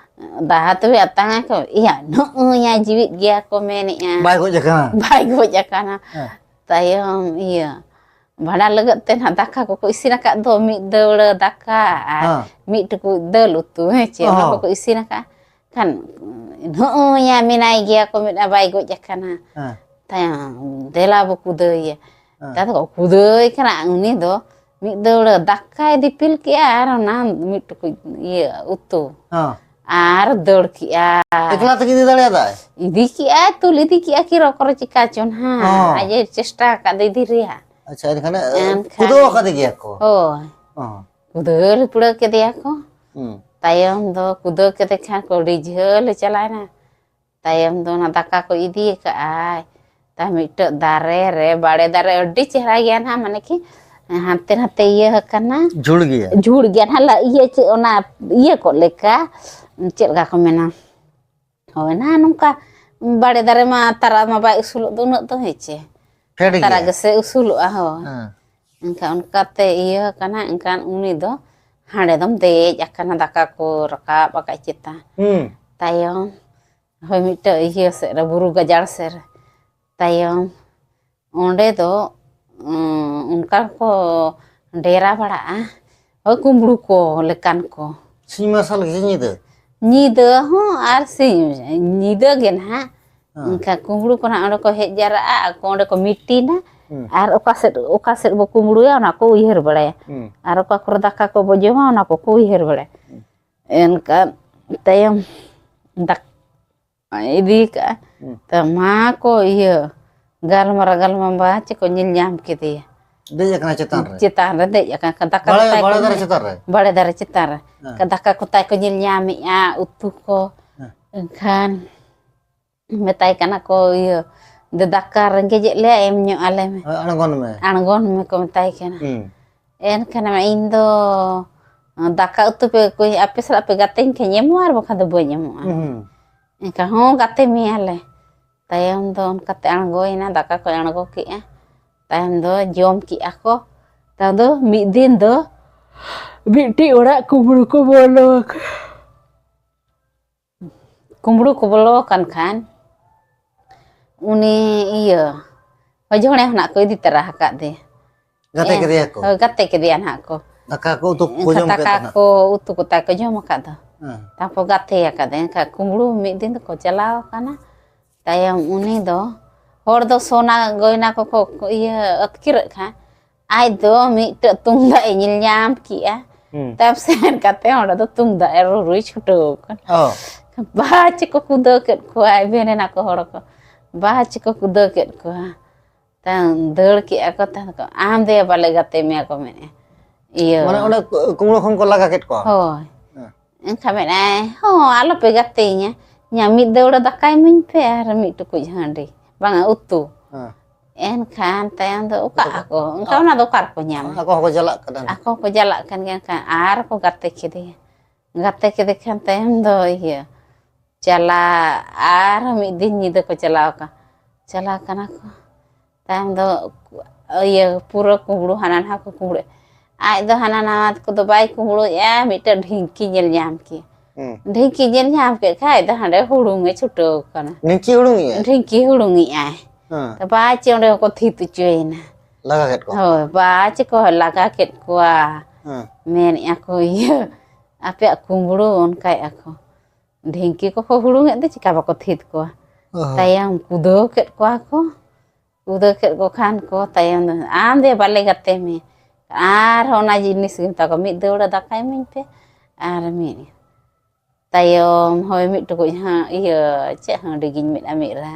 "ᱫᱟᱦᱟ ᱛᱚᱵᱮ ᱟᱛᱟᱝᱟ ᱠᱚ, ᱤᱭᱟ, ᱱᱚᱜᱼᱚᱭ ᱡᱤᱣᱤᱫ ᱜᱮᱭᱟ ᱠᱚ ᱢᱮᱱᱮᱫᱼᱟ᱾ ᱵᱟᱭ ᱜᱚᱡ ᱟᱠᱟᱱᱟ᱾ ᱵᱟᱭ ᱜᱚᱡ ᱟᱠᱟᱱᱟ᱾ ᱦᱮᱸ᱾ ᱛᱟᱭᱚᱢ ᱤᱭᱟᱹ, ᱵᱷᱟᱸᱰᱟᱱ ᱞᱟᱹᱜᱤᱫ ᱛᱮ ᱱᱟᱦᱟᱜ ᱫᱟᱠᱟ ᱠᱚᱠᱚ ᱤᱥᱤᱱ ᱟᱠᱟᱫ ᱫᱚ, ᱢᱤᱫ ᱫᱟᱹᱣᱲᱟᱹ ᱫᱟᱠᱟ ᱟᱨ ᱦᱮᱸ᱾ ᱢᱤᱫ ᱴᱩᱠᱩᱡ ᱫᱟᱹᱞ ᱩᱛᱩ, ᱦᱮᱸ ᱪᱮ, ᱚᱱᱟ ᱦᱚᱸ᱾ ᱠᱚᱠᱚ ᱤᱥᱤᱱ ᱟᱠᱟᱫ ᱠᱷᱟᱱ, ᱱᱚᱜᱼᱚᱭ ᱭᱟ ᱢᱮᱱᱟᱭ ᱜᱮᱭᱟ ᱠᱚ, ᱢᱮᱱᱟ ᱵᱟᱭ ᱜᱚᱡ ᱟᱠᱟᱱᱟ᱾ ᱦᱮᱸ᱾ ᱛᱟᱭᱚᱢ ᱫᱮᱞᱟ ᱵᱚ ᱠᱩᱫᱟᱹᱭᱟ᱾ ᱦᱮᱸ᱾ ᱛᱟᱭᱚᱢ ᱫᱚᱠᱚ ᱠᱩᱫᱟᱹᱭ ᱠᱟᱱᱟ, ᱩᱱᱤ ᱫᱚ ᱢᱤᱫ ᱫᱟᱹᱣᱲᱟᱹ ᱫᱟᱠᱟᱭ ᱫᱤᱯᱤᱞ ᱠᱮᱜᱼᱟ ᱟᱨ ᱚᱱᱟ ᱢᱤᱫ ᱴᱩᱠᱩᱡ ᱤᱭᱟᱹ ᱩᱛᱩ᱾ ᱦᱮᱸ᱾ ᱟᱨ ᱫᱟᱹᱲ ᱠᱮᱜᱼᱟ᱾ ᱮᱠᱞᱟ ᱛᱮᱜᱮ ᱤᱫᱤ ᱫᱟᱲᱮᱭᱟᱫᱟᱭ? ᱤᱫᱤ ᱠᱮᱜᱼᱟᱭ, ᱛᱩᱞ ᱤᱫᱤ ᱠᱮᱜᱼᱟ, ᱠᱤ ᱨᱚᱠᱚᱨ ᱪᱤᱠᱟ ᱪᱚ ᱱᱟᱦᱟᱜ᱾ ᱦᱚᱸ᱾ ᱟᱡ ᱮ ᱪᱮᱥᱴᱟ ᱟᱠᱟᱫ ᱤᱫᱤ ᱨᱮᱭᱟᱜ᱾ ᱟᱪᱪᱷᱟ, ᱮᱱᱠᱷᱟᱱ, ᱮᱱᱠᱷᱟᱱ ᱠᱩᱫᱟᱹᱣ ᱟᱠᱟᱫᱮ ᱜᱮᱭᱟ ᱠᱚ? ᱦᱳᱭ᱾ ᱦᱚᱸ᱾ ᱠᱩᱫᱟᱹᱣ ᱞᱩᱯᱲᱟᱹ ᱠᱮᱫᱮᱭᱟ ᱠᱚ᱾ ᱦᱩᱸ᱾ ᱛᱟᱭᱚᱢ ᱫᱚ ᱠᱩᱫᱟᱹᱣ ᱠᱮᱫᱮ ᱠᱷᱟᱱ ᱠᱚ ᱟᱹᱰᱤ ᱡᱷᱟᱹᱞ ᱮ ᱪᱟᱞᱟᱣᱮᱱᱟ᱾ ᱛᱟᱭᱚᱢ ᱫᱚ ᱚᱱᱟ ᱫᱟᱠᱟ ᱠᱚ ᱤᱫᱤ ᱟᱠᱟᱫᱼᱟᱭ᱾ ᱛᱟ ᱢᱤᱫᱴᱟᱹᱜ ᱫᱟᱨᱮ ᱨᱮ, ᱵᱟᱲᱮ ᱫᱟᱨᱮ ᱟᱹᱰᱤ ᱪᱮᱦᱨᱟ ᱜᱮᱭᱟ ᱱᱟᱦᱟᱜ, ᱢᱟᱱᱮ ᱠᱤ ᱦᱟᱱᱛᱮ ᱱᱟᱛᱮ ᱤᱭᱟᱹ ᱟᱠᱟᱱᱟ᱾ ᱡᱷᱩᱲ ᱜᱮᱭᱟ? ᱡᱷᱩᱲ ᱜᱮᱭᱟ ᱱᱟᱦᱟᱜ, ᱞᱟ-, ᱤᱭᱟᱹ ᱪᱮᱫ ᱚᱱᱟ ᱤᱭᱟᱹ ᱠᱚᱜ ᱞᱮᱠᱟ, ᱪᱮᱫ ᱞᱮᱠᱟ ᱠᱚ ᱢᱮᱱᱟ? ᱦᱳᱭ, ᱱᱟ ᱱᱚᱝᱠᱟ ᱵᱟᱲᱮ ᱫᱟᱨᱮ ᱢᱟ ᱛᱟᱨᱟ ᱢᱟ ᱵᱟᱭ ᱩᱥᱩᱞᱚᱜ ᱫᱚ ᱩᱱᱟᱹᱜ ᱫᱚ, ᱦᱮᱸ ᱪᱮ? ᱯᱷᱮᱰ ᱛᱟᱨᱟ ᱜᱮᱭᱟ᱾ ᱜᱮᱥᱮ ᱩᱥᱩᱞᱚᱜᱼᱟ, ᱦᱳᱭ᱾ ᱦᱮᱸ᱾ ᱮᱱᱠᱷᱟᱱ ᱚᱱᱠᱟᱛᱮ ᱤᱭᱟᱹ ᱟᱠᱟᱱᱟ, ᱮᱱᱠᱷᱟᱱ ᱩᱱᱤ ᱫᱚ ᱦᱟᱸᱰᱮ ᱫᱚᱢ ᱫᱮᱡ ᱟᱠᱟᱱᱟ, ᱫᱟᱠᱟ ᱠᱚ ᱨᱟᱠᱟᱵ ᱟᱠᱟᱫ ᱪᱮᱛᱟᱱ᱾ ᱦᱩᱸ᱾ ᱛᱟᱭᱚᱢ ᱦᱳᱭ ᱢᱤᱫᱴᱟᱝ ᱤᱭᱟᱹ ᱥᱮᱫ ᱨᱮ, ᱵᱩᱨᱩ ᱜᱟᱡᱟᱲ ᱥᱮᱫ ᱨᱮ᱾ ᱛᱟᱭᱚᱢ ᱚᱸᱰᱮ ᱫᱚ ᱚᱱᱠᱟ ᱠᱚ ᱰᱮᱨᱟ ᱵᱟᱲᱟᱜᱼᱟ, ᱦᱳᱭ, ᱠᱩᱢᱵᱽᱲᱩ ᱠᱚ ᱞᱮᱠᱟᱱ ᱠᱚ᱾ ᱥᱤᱧ ᱢᱟᱨᱥᱟᱞ ᱜᱮ ᱧᱤᱫᱟᱹ? ᱧᱤᱫᱟᱹ ᱦᱚᱸ ᱟᱨ ᱥᱤᱧ, ᱧᱤᱫᱟᱹ ᱜᱮ ᱱᱟᱦᱟᱜ᱾ ᱦᱮᱸ᱾ ᱮᱱᱠᱷᱟᱱ ᱠᱩᱢᱵᱽᱲᱩ ᱠᱚ ᱱᱟᱦᱟᱜ ᱚᱸᱰᱮ ᱠᱚ ᱦᱮᱡ ᱡᱟᱣᱨᱟᱜᱼᱟ, ᱟᱠᱚ ᱚᱸᱰᱮ ᱠᱚ ᱢᱤᱴᱤᱱᱟ᱾ ᱦᱩᱸ᱾ ᱟᱨ ᱚᱠᱟ ᱥᱮᱫ, ᱚᱠᱟ ᱥᱮᱫ ᱵᱚ ᱠᱩᱢᱵᱽᱲᱩᱭᱟ, ᱚᱱᱟ ᱠᱚ ᱩᱭᱦᱟᱹᱨ ᱵᱟᱲᱟᱭᱟ᱾ ᱦᱩᱸ᱾ ᱟᱨ ᱚᱠᱟ ᱠᱚᱨᱮ ᱫᱟᱠᱟ ᱠᱚᱵᱚ ᱡᱚᱢᱟ, ᱚᱱᱟ ᱠᱚᱠᱚ ᱩᱭᱦᱟᱹᱨ ᱵᱟᱲᱟᱭᱟ᱾ ᱦᱩᱸ᱾ ᱮᱱᱠᱷᱟᱱ ᱛᱟᱭᱚᱢ ᱫᱟᱠ-, ᱤᱫᱤ ᱠᱟᱜᱼᱟ᱾ ᱦᱩᱸ᱾ ᱛᱚ ᱢᱟ ᱠᱚ ᱤᱭᱟᱹ ᱜᱟᱞᱢᱟᱨᱟᱣ, ᱜᱟᱞᱢᱟᱨᱟᱣ ᱵᱟ ᱪᱮᱫ ᱠᱚ ᱧᱮᱞ ᱧᱟᱢ ᱠᱮᱫᱮᱭᱟ᱾ ᱫᱮᱡ ᱟᱠᱟᱱᱟ ᱪᱮᱛᱟᱱ ᱨᱮ? ᱪᱮᱛᱟᱱ ᱨᱮ ᱫᱮᱡ ᱟᱠᱟᱱ ᱠᱷᱟᱱ ᱫᱟᱠᱟ ᱵᱟᱲᱮ, ᱠᱚ ᱛᱟᱭ ᱵᱟᱲᱮ ᱠᱚ ᱫᱟᱨᱮ ᱧᱮᱞ-, ᱪᱮᱛᱟᱱ ᱨᱮ? ᱵᱟᱲᱮ ᱫᱟᱨᱮ ᱪᱮᱛᱟᱱ ᱨᱮ᱾ ᱦᱮᱸ᱾ ᱫᱟᱠᱟ ᱠᱚ ᱛᱟᱭ ᱠᱚ ᱧᱮᱞ ᱧᱟᱢᱮᱜᱼᱟ, ᱩᱛᱩ ᱠᱚ᱾ ᱦᱮᱸ᱾ ᱮᱱᱠᱷᱟᱱ ᱢᱮᱛᱟᱭ ᱠᱟᱱᱟ ᱠᱚ, ᱤᱭᱟᱹ, "ᱫᱮ ᱫᱟᱠᱟ ᱨᱮᱸᱜᱮᱡᱮᱫ ᱞᱮᱭᱟ, ᱮᱢ ᱧᱚᱜ ᱟᱞᱮ ᱢᱮ᱾ ᱦᱳᱭ, ᱟᱬᱜᱚᱱ ᱢᱮ᱾ ᱟᱬᱜᱚᱱ ᱢᱮ," ᱠᱚ ᱢᱮᱛᱟᱭ ᱠᱟᱱᱟ᱾ ᱦᱩᱸ᱾ ᱮᱱᱠᱷᱟᱱ ᱤᱧ ᱫᱚ ᱫᱟᱠᱟ ᱩᱛᱩ ᱯᱮ, ᱟᱯᱮ ᱥᱟᱞᱟᱜ ᱯᱮ ᱜᱟᱛᱮᱧ ᱠᱷᱟᱱ ᱮᱢᱚᱜᱼᱟ, ᱟᱨ ᱵᱟᱠᱷᱟᱱ ᱫᱚ ᱵᱟᱹᱧ ᱮᱢᱚᱜᱼᱟ᱾ ᱦᱩᱸ᱾ ᱮᱱᱠᱷᱟᱱ, "ᱦᱚᱸ, ᱜᱟᱛᱮ ᱢᱮᱭᱟᱞᱮ᱾" ᱛᱟᱭᱚᱢ ᱫᱚ ᱚᱱᱠᱟᱛᱮ ᱟᱬᱜᱚᱭᱮᱱᱟ, ᱫᱟᱠᱟ ᱠᱚᱭ ᱟᱬᱜᱚ ᱠᱮᱜᱼᱟ᱾ ᱛᱟᱭᱚᱢ ᱫᱚ ᱡᱚᱢ ᱠᱮᱜᱼᱟ ᱠᱚ᱾ ᱛᱟᱭᱚᱢ ᱫᱚ ᱢᱤᱫ ᱫᱤᱱ ᱫᱚ ᱢᱤᱫᱴᱤᱡ ᱚᱲᱟᱜ ᱠᱩᱢᱵᱽᱲᱩ ᱠᱚ ᱵᱚᱞᱚ ᱟᱠᱟᱱᱟ᱾ ᱠᱩᱢᱵᱽᱲᱩ ᱠᱚ ᱵᱚᱞᱚ ᱟᱠᱟᱱ ᱠᱷᱟᱱ, ᱩᱱᱤ ᱤᱭᱟᱹ ᱚᱡᱚᱲᱮ ᱠᱷᱚᱱᱟᱜ ᱠᱚ ᱤᱫᱤ ᱛᱟᱨᱟ ᱟᱠᱟᱫᱮᱭᱟ᱾ ᱜᱟᱛᱮ ᱮ, ᱠᱮᱫᱮᱭᱟ ᱠᱚ? ᱦᱳᱭ, ᱜᱟᱛᱮ ᱠᱮᱫᱮᱭᱟ ᱱᱟᱦᱟᱜ ᱠᱚ᱾ ᱫᱟᱠᱟ ᱠᱚ ᱩᱛᱩ ᱠᱚ ᱮᱱᱠᱷᱟᱱ ᱡᱚᱢ ᱠᱮᱫ ᱫᱟᱠᱟ ᱫᱚ ᱱᱟᱦᱟᱜ᱾ ᱠᱚ ᱩᱛᱩ ᱠᱚ ᱛᱟᱭ ᱠᱚ ᱡᱚᱢ ᱟᱠᱟᱫ ᱫᱚ᱾ ᱦᱮᱸ᱾ ᱛᱟᱨᱯᱚᱨ ᱜᱟᱛᱮ ᱟᱠᱟᱫᱮ᱾ ᱮᱱᱠᱷᱟᱱ ᱠᱩᱢᱵᱽᱲᱩ ᱢᱤᱫ ᱫᱤᱱ ᱫᱚᱠᱚ ᱪᱟᱞᱟᱣ ᱟᱠᱟᱱᱟ᱾ ᱛᱟᱭᱚᱢ ᱩᱱᱤ ᱫᱚ ᱦᱚᱲ ᱫᱚ ᱥᱚᱱᱟ ᱜᱚᱭᱱᱟ ᱠᱚᱠᱚ ᱤᱭᱟᱹ ᱟᱹᱛᱠᱤᱨᱚᱜ ᱠᱷᱟᱱ, ᱟᱡ ᱫᱚ ᱢᱤᱫᱴᱟᱹᱜ ᱛᱩᱢᱫᱟᱜ ᱮ ᱧᱮᱞ ᱧᱟᱢ ᱠᱮᱜᱼᱟ᱾ ᱦᱩᱸ᱾ ᱛᱟᱭᱚᱢ ᱥᱮᱱ ᱠᱟᱛᱮ ᱚᱸᱰᱮ ᱫᱚ ᱛᱩᱢᱫᱟᱜ ᱮ ᱨᱩ ᱨᱩᱭ ᱪᱷᱩᱴᱟᱹᱣ ᱟᱠᱟᱱᱟ᱾ ᱚ᱾ ᱵᱟᱦᱟ ᱪᱮᱫ ᱠᱚ ᱠᱩᱫᱟᱹᱣ ᱠᱮᱫ ᱠᱚᱣᱟ, ᱮᱵᱷᱮᱱ ᱮᱱᱟ ᱠᱚ ᱦᱚᱲ ᱠᱚ᱾ ᱵᱟᱦᱟ ᱪᱮᱫ ᱠᱚ ᱠᱩᱫᱟᱹᱣ ᱠᱮᱫ ᱠᱚᱣᱟ᱾ ᱛᱟᱭᱚᱢ ᱫᱟᱹᱲ ᱠᱮᱜᱼᱟ ᱠᱚ, ᱛᱟᱭᱚᱢ ᱠᱚ, "ᱟᱢ ᱫᱚᱭᱟ ᱵᱟᱞᱮ ᱜᱟᱛᱮ ᱢᱮᱭᱟ," ᱠᱚ ᱢᱮᱱᱮᱜᱼᱟ᱾ ᱤᱭᱟᱹ᱾ ᱢᱟᱱᱮ ᱚᱸᱰᱮ ᱠᱩ-, ᱠᱩᱢᱵᱽᱲᱩ ᱠᱷᱚᱱ ᱠᱚ ᱞᱟᱜᱟ ᱠᱮᱫ ᱠᱚᱣᱟ? ᱦᱳᱭ᱾ ᱦᱮᱸ᱾ ᱮᱱᱠᱷᱟᱱ ᱢᱮᱱᱮᱜᱼᱟᱭ, "ᱦᱚᱸ, ᱟᱞᱚᱯᱮ ᱜᱟᱛᱮᱭᱤᱧᱟ᱾ ᱤᱧᱟᱹᱜ ᱢᱤᱫ ᱫᱟᱹᱣᱲᱟᱹ ᱫᱟᱠᱟ ᱤᱢᱟᱹᱧ ᱯᱮ ᱟᱨ ᱢᱤᱫ ᱴᱩᱠᱩᱡ ᱦᱟᱺᱰᱤ, ᱵᱟᱝᱟ, ᱩᱛᱩ᱾" ᱦᱮᱸ᱾ ᱮᱱᱠᱷᱟᱱ ᱛᱟᱭᱚᱢ ᱫᱚ ᱚᱠᱟᱜ ᱟᱠᱚ? ᱮᱱᱠᱷᱟᱱ ᱚᱱᱟ ᱫᱚ ᱚᱠᱟ ᱨᱮᱠᱚ ᱧᱟᱢᱟ? ᱟᱠᱚ ᱦᱚᱸᱠᱚ ᱪᱟᱞᱟᱜ ᱠᱟᱱᱟ᱾ ᱟᱠᱚ ᱦᱚᱸᱠᱚ ᱪᱟᱞᱟᱜ ᱠᱟᱱ ᱜᱮᱭᱟ᱾ ᱮᱱᱠᱷᱟᱱ ᱟᱨ ᱠᱚ ᱜᱟᱛᱮ ᱠᱮᱫᱮᱭᱟ᱾ ᱜᱟᱛᱮ ᱠᱮᱫᱮ ᱠᱷᱟᱱ ᱛᱟᱭᱚᱢ ᱫᱚ ᱤᱭᱟᱹ, ᱪᱟᱞᱟᱜ, ᱟᱨᱦᱚᱸ ᱢᱤᱫ ᱫᱤᱱ ᱧᱤᱫᱟᱹ ᱠᱚ ᱪᱟᱞᱟᱣ ᱟᱠᱟᱱ, ᱪᱟᱞᱟᱣ ᱠᱟᱱᱟ ᱠᱚ᱾ ᱛᱟᱭᱚᱢ ᱫᱚ ᱤᱭᱟᱹ, ᱯᱩᱨᱟᱹ ᱠᱩᱢᱵᱽᱲᱩ ᱦᱟᱱᱟ ᱱᱟᱣᱟ ᱠᱚ ᱠᱩᱢᱵᱽᱲᱩ᱾ ᱟᱡ ᱫᱚ ᱦᱟᱱᱟ ᱱᱟᱣᱟ ᱠᱚᱫᱚ ᱵᱟᱭ ᱠᱩᱢᱵᱽᱲᱩᱭᱮᱫᱼᱟ, ᱢᱤᱫᱴᱮᱱ ᱰᱷᱤᱝᱠᱤ ᱧᱮᱞ ᱧᱟᱢ ᱠᱮᱫ᱾ ᱦᱩᱸ᱾ ᱰᱷᱤᱝᱠᱤ ᱧᱮᱞ ᱧᱟᱢ ᱠᱮᱫ ᱠᱷᱟᱡ ᱫᱚ ᱦᱟᱸᱰᱮ ᱦᱩᱲᱩᱝ ᱮ ᱪᱷᱩᱴᱟᱹᱣ ᱠᱟᱱᱟ᱾ ᱰᱷᱤᱝᱠᱤ ᱦᱩᱲᱩᱝ ᱮᱜᱼᱟᱭ? ᱰᱷᱤᱝᱠᱤ ᱦᱩᱲᱩᱝ ᱮᱜᱼᱟᱭ᱾ ᱦᱮᱸ᱾ ᱛᱚ ᱵᱟᱪᱮ ᱚᱸᱰᱮ ᱦᱚᱸᱠᱚ ᱛᱷᱤᱛ ᱦᱚᱪᱚᱭᱮᱱᱟ᱾ ᱞᱟᱜᱟ ᱠᱮᱫ ᱠᱚᱣᱟ? ᱦᱳᱭ, ᱵᱟᱪᱮ ᱠᱚ ᱞᱟᱜᱟ ᱠᱮᱫ ᱠᱚᱣᱟ᱾ ᱦᱮᱸ᱾ ᱢᱮᱱᱮᱫᱼᱟ ᱠᱚ, "ᱤᱭᱟᱹ, ᱟᱯᱮᱭᱟᱜ ᱠᱩᱢᱵᱽᱲᱩ," ᱚᱱᱠᱟᱭᱮᱫᱼᱟ ᱠᱚ᱾ ᱰᱷᱤᱝᱠᱤ ᱠᱚᱠᱚ ᱦᱩᱲᱩᱝ ᱮᱫ ᱫᱚ ᱪᱮᱠᱟ ᱵᱟᱠᱚ ᱛᱷᱤᱛ ᱠᱚᱣᱟ? ᱚ᱾ ᱛᱟᱭᱚᱢ ᱠᱩᱫᱟᱹᱣ ᱠᱮᱫ ᱠᱚᱣᱟ ᱠᱚ᱾ ᱠᱩᱫᱟᱹᱣ ᱠᱮᱫ ᱠᱚ ᱠᱷᱟᱱ ᱠᱚ ᱛᱟᱭᱚᱢ ᱫᱚ, "ᱟᱢ ᱫᱮ ᱵᱟᱞᱮ ᱜᱟᱛᱮ ᱢᱮ, ᱟᱨᱦᱚᱸ ᱚᱱᱟ ᱡᱤᱱᱤᱥ ᱜᱮ ᱢᱮᱛᱟ ᱠᱚᱣᱟ, ᱢᱤᱫ ᱫᱟᱹᱣᱲᱟᱹ ᱫᱟᱠᱟ ᱤᱢᱟᱹᱧ ᱯᱮ ᱟᱨ ᱢᱤᱫ ᱛᱟᱭᱚᱢ ᱦᱳᱭ ᱢᱤᱫ ᱴᱩᱠᱩᱡ ᱦᱟᱸ ᱤᱭᱟᱹ ᱪᱮᱫ ᱦᱟᱺᱰᱤ ᱜᱤᱧ ᱢᱮᱱᱟ, ᱢᱤᱫ ᱨᱟ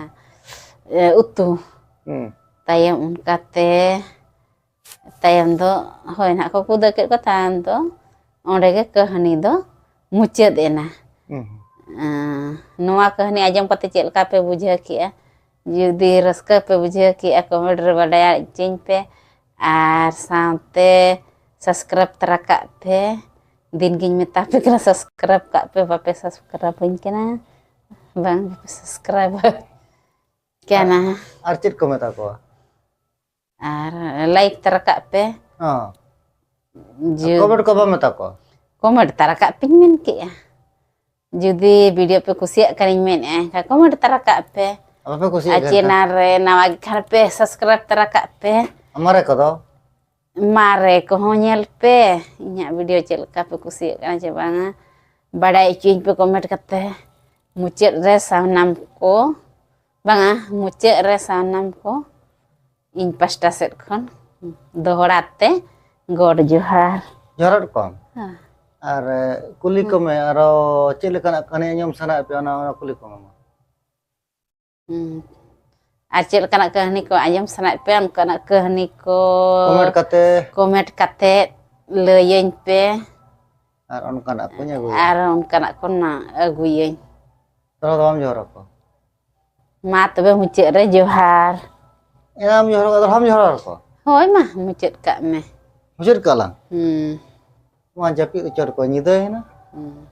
ᱮ, ᱩᱛᱩ᱾ ᱦᱩᱸ᱾ ᱛᱟᱭᱚᱢ ᱚᱱᱠᱟᱛᱮ ᱛᱟᱭᱚᱢ ᱫᱚ ᱦᱳᱭ ᱱᱟᱦᱟᱜ ᱠᱚ ᱠᱩᱫᱟᱹ ᱠᱮᱫ ᱠᱚ, ᱛᱟᱭᱚᱢ ᱫᱚ ᱚᱸᱰᱮ ᱜᱮ ᱠᱟᱹᱦᱱᱤ ᱫᱚ ᱢᱩᱪᱟᱹᱫ ᱮᱱᱟ᱾ ᱦᱩᱸ᱾ ᱮᱸ, ᱱᱚᱣᱟ ᱠᱟᱹᱦᱱᱤ ᱟᱸᱡᱚᱢ ᱠᱟᱛᱮ ᱪᱮᱫ ᱞᱮᱠᱟ ᱯᱮ ᱵᱩᱡᱷᱟᱹᱣ ᱠᱮᱜᱼᱟ? ᱡᱩᱫᱤ ᱨᱟᱹᱥᱠᱟᱹ ᱯᱮ ᱵᱩᱡᱷᱟᱹᱣ ᱠᱮᱜᱼᱟ, comment ᱨᱮ ᱵᱟᱰᱟᱭ ᱦᱚᱪᱚᱧ ᱯᱮ, ᱟᱨ ᱥᱟᱶᱛᱮ subscribe ᱛᱟᱨᱟ ᱠᱟᱜ ᱯᱮ᱾ ᱫᱤᱱ ᱜᱤᱧ ᱢᱮᱛᱟ ᱯᱮ ᱠᱟᱱᱟ, subscribe ᱠᱟᱜ ᱯᱮ, ᱵᱟᱯᱮ subscribe ᱟᱹᱧ ᱠᱟᱱᱟ, ᱵᱟᱝ ᱵᱟᱯᱮ subscribe ᱠᱟᱱᱟ᱾ ᱟᱨ ᱪᱮᱫ ᱠᱚ ᱢᱮᱛᱟ ᱠᱚᱣᱟ? ᱟᱨ like ᱛᱟᱨᱟ ᱠᱟᱜ ᱯᱮ᱾ ᱦᱚᱸ᱾ ᱡᱩ- comment ᱠᱚ ᱵᱟᱢ ᱢᱮᱛᱟ ᱠᱚᱣᱟ? comment ᱛᱟᱨᱟ ᱠᱟᱜ ᱯᱮᱧ ᱢᱮᱱ ᱠᱮᱜᱼᱟ᱾ ᱡᱩᱫᱤ video ᱯᱮ ᱠᱩᱥᱤᱭᱟᱜ ᱠᱷᱟᱱᱤᱧ ᱢᱮᱱᱮᱫᱼᱟ, ᱮᱱᱠᱷᱟᱱ comment ᱛᱟᱨᱟ ᱠᱟᱜ ᱯᱮ᱾ ᱟᱨ ᱵᱟᱯᱮ ᱠᱩᱥᱤᱭᱟᱜ ᱟᱨ ᱠᱷᱟᱱ? channel ᱨᱮ ᱱᱟᱣᱟ ᱜᱮ ᱠᱷᱟᱱ ᱯᱮ subscribe ᱛᱟᱨᱟ ᱠᱟᱜ ᱯᱮ᱾ ᱢᱟᱨᱮ ᱠᱚᱫᱚ? ᱢᱟᱨᱮ ᱠᱚᱦᱚᱸ ᱧᱮᱞ ᱯᱮ, ᱤᱧᱟᱹᱜ video ᱪᱮᱫ ᱞᱮᱠᱟ ᱯᱮ ᱠᱩᱥᱤᱭᱟᱜ ᱠᱟᱱᱟ ᱪᱮ ᱵᱟᱝᱟ, ᱵᱟᱰᱟᱭ ᱦᱚᱪᱚᱧ ᱯᱮ comment ᱠᱟᱛᱮ᱾ ᱢᱩᱪᱟᱹᱫ ᱨᱮ ᱥᱟᱱᱟᱢ ᱠᱚ, ᱵᱟᱝᱟ, ᱢᱩᱪᱟᱹᱫ ᱨᱮ ᱥᱟᱱᱟᱢ ᱠᱚ ᱤᱧ ᱯᱟᱥᱴᱟ ᱥᱮᱫ ᱠᱷᱚᱱ ᱫᱚᱦᱲᱟ ᱛᱮ ᱜᱚᱰ ᱡᱚᱦᱟᱨ᱾ ᱡᱚᱦᱟᱨ ᱠᱚᱢ᱾ ᱦᱮᱸ᱾ ᱟᱨ, ᱮ, ᱠᱩᱞᱤ ᱦᱮᱸ᱾ ᱠᱚᱢᱮ, ᱟᱨᱚ ᱪᱮᱫ ᱞᱮᱠᱟᱱᱟᱜ ᱠᱟᱹᱦᱱᱤ ᱟᱸᱡᱚᱢ ᱥᱟᱱᱟᱭᱮᱫ ᱯᱮᱭᱟ, ᱚᱱᱟ, ᱚᱱᱟ ᱠᱩᱞᱤ ᱠᱚᱢᱮ ᱢᱟ᱾ ᱦᱩᱸ᱾ ᱟᱨ ᱪᱮᱫ ᱞᱮᱠᱟᱱᱟᱜ ᱠᱟᱹᱦᱱᱤ ᱠᱚ ᱟᱸᱡᱚᱢ ᱥᱟᱱᱟᱭᱮᱫ ᱯᱮᱭᱟ, ᱚᱱᱠᱟᱱᱟᱜ ᱠᱟᱹᱦᱱᱤ ᱠᱚ comment ᱠᱟᱛᱮ᱾ comment ᱠᱟᱛᱮ ᱞᱟᱹᱭᱟᱹᱧ ᱯᱮ᱾ ᱟᱨ ᱚᱱᱠᱟᱱᱟᱜ ᱠᱚᱧ ᱟᱹᱜᱩᱭᱟ᱾ ᱟᱨ ᱚᱱᱠᱟᱱᱟᱜ ᱠᱚ ᱱᱟ-, ᱟᱹᱜᱩᱭᱟᱹᱧ᱾ ᱛᱚᱵᱮ ᱫᱚ ᱵᱟᱢ ᱡᱚᱦᱚᱨ ᱟᱠᱚᱣᱟ? ᱢᱟ ᱛᱚᱵᱮ ᱢᱩᱪᱟᱹᱫ ᱨᱮ ᱡᱚᱦᱟᱨ᱾ ᱮᱱᱟᱢ ᱡᱚᱦᱚᱨ ᱟᱠᱚᱣᱟ, ᱫᱚᱦᱲᱟᱢ ᱡᱚᱦᱚᱨ ᱟᱠᱚᱣᱟ? ᱦᱳᱭ ᱢᱟ, ᱢᱩᱪᱟᱹᱫ ᱠᱟᱜ ᱢᱮ᱾ ᱢᱩᱪᱟᱹᱫ ᱠᱟᱜ ᱞᱟᱝ? ᱦᱩᱸ᱾ ᱢᱟ ᱡᱟᱹᱯᱤᱫ ᱩᱪᱟᱹᱲ ᱠᱚ, ᱧᱤᱫᱟᱹᱭᱮᱱᱟ᱾ ᱦᱩᱸ᱾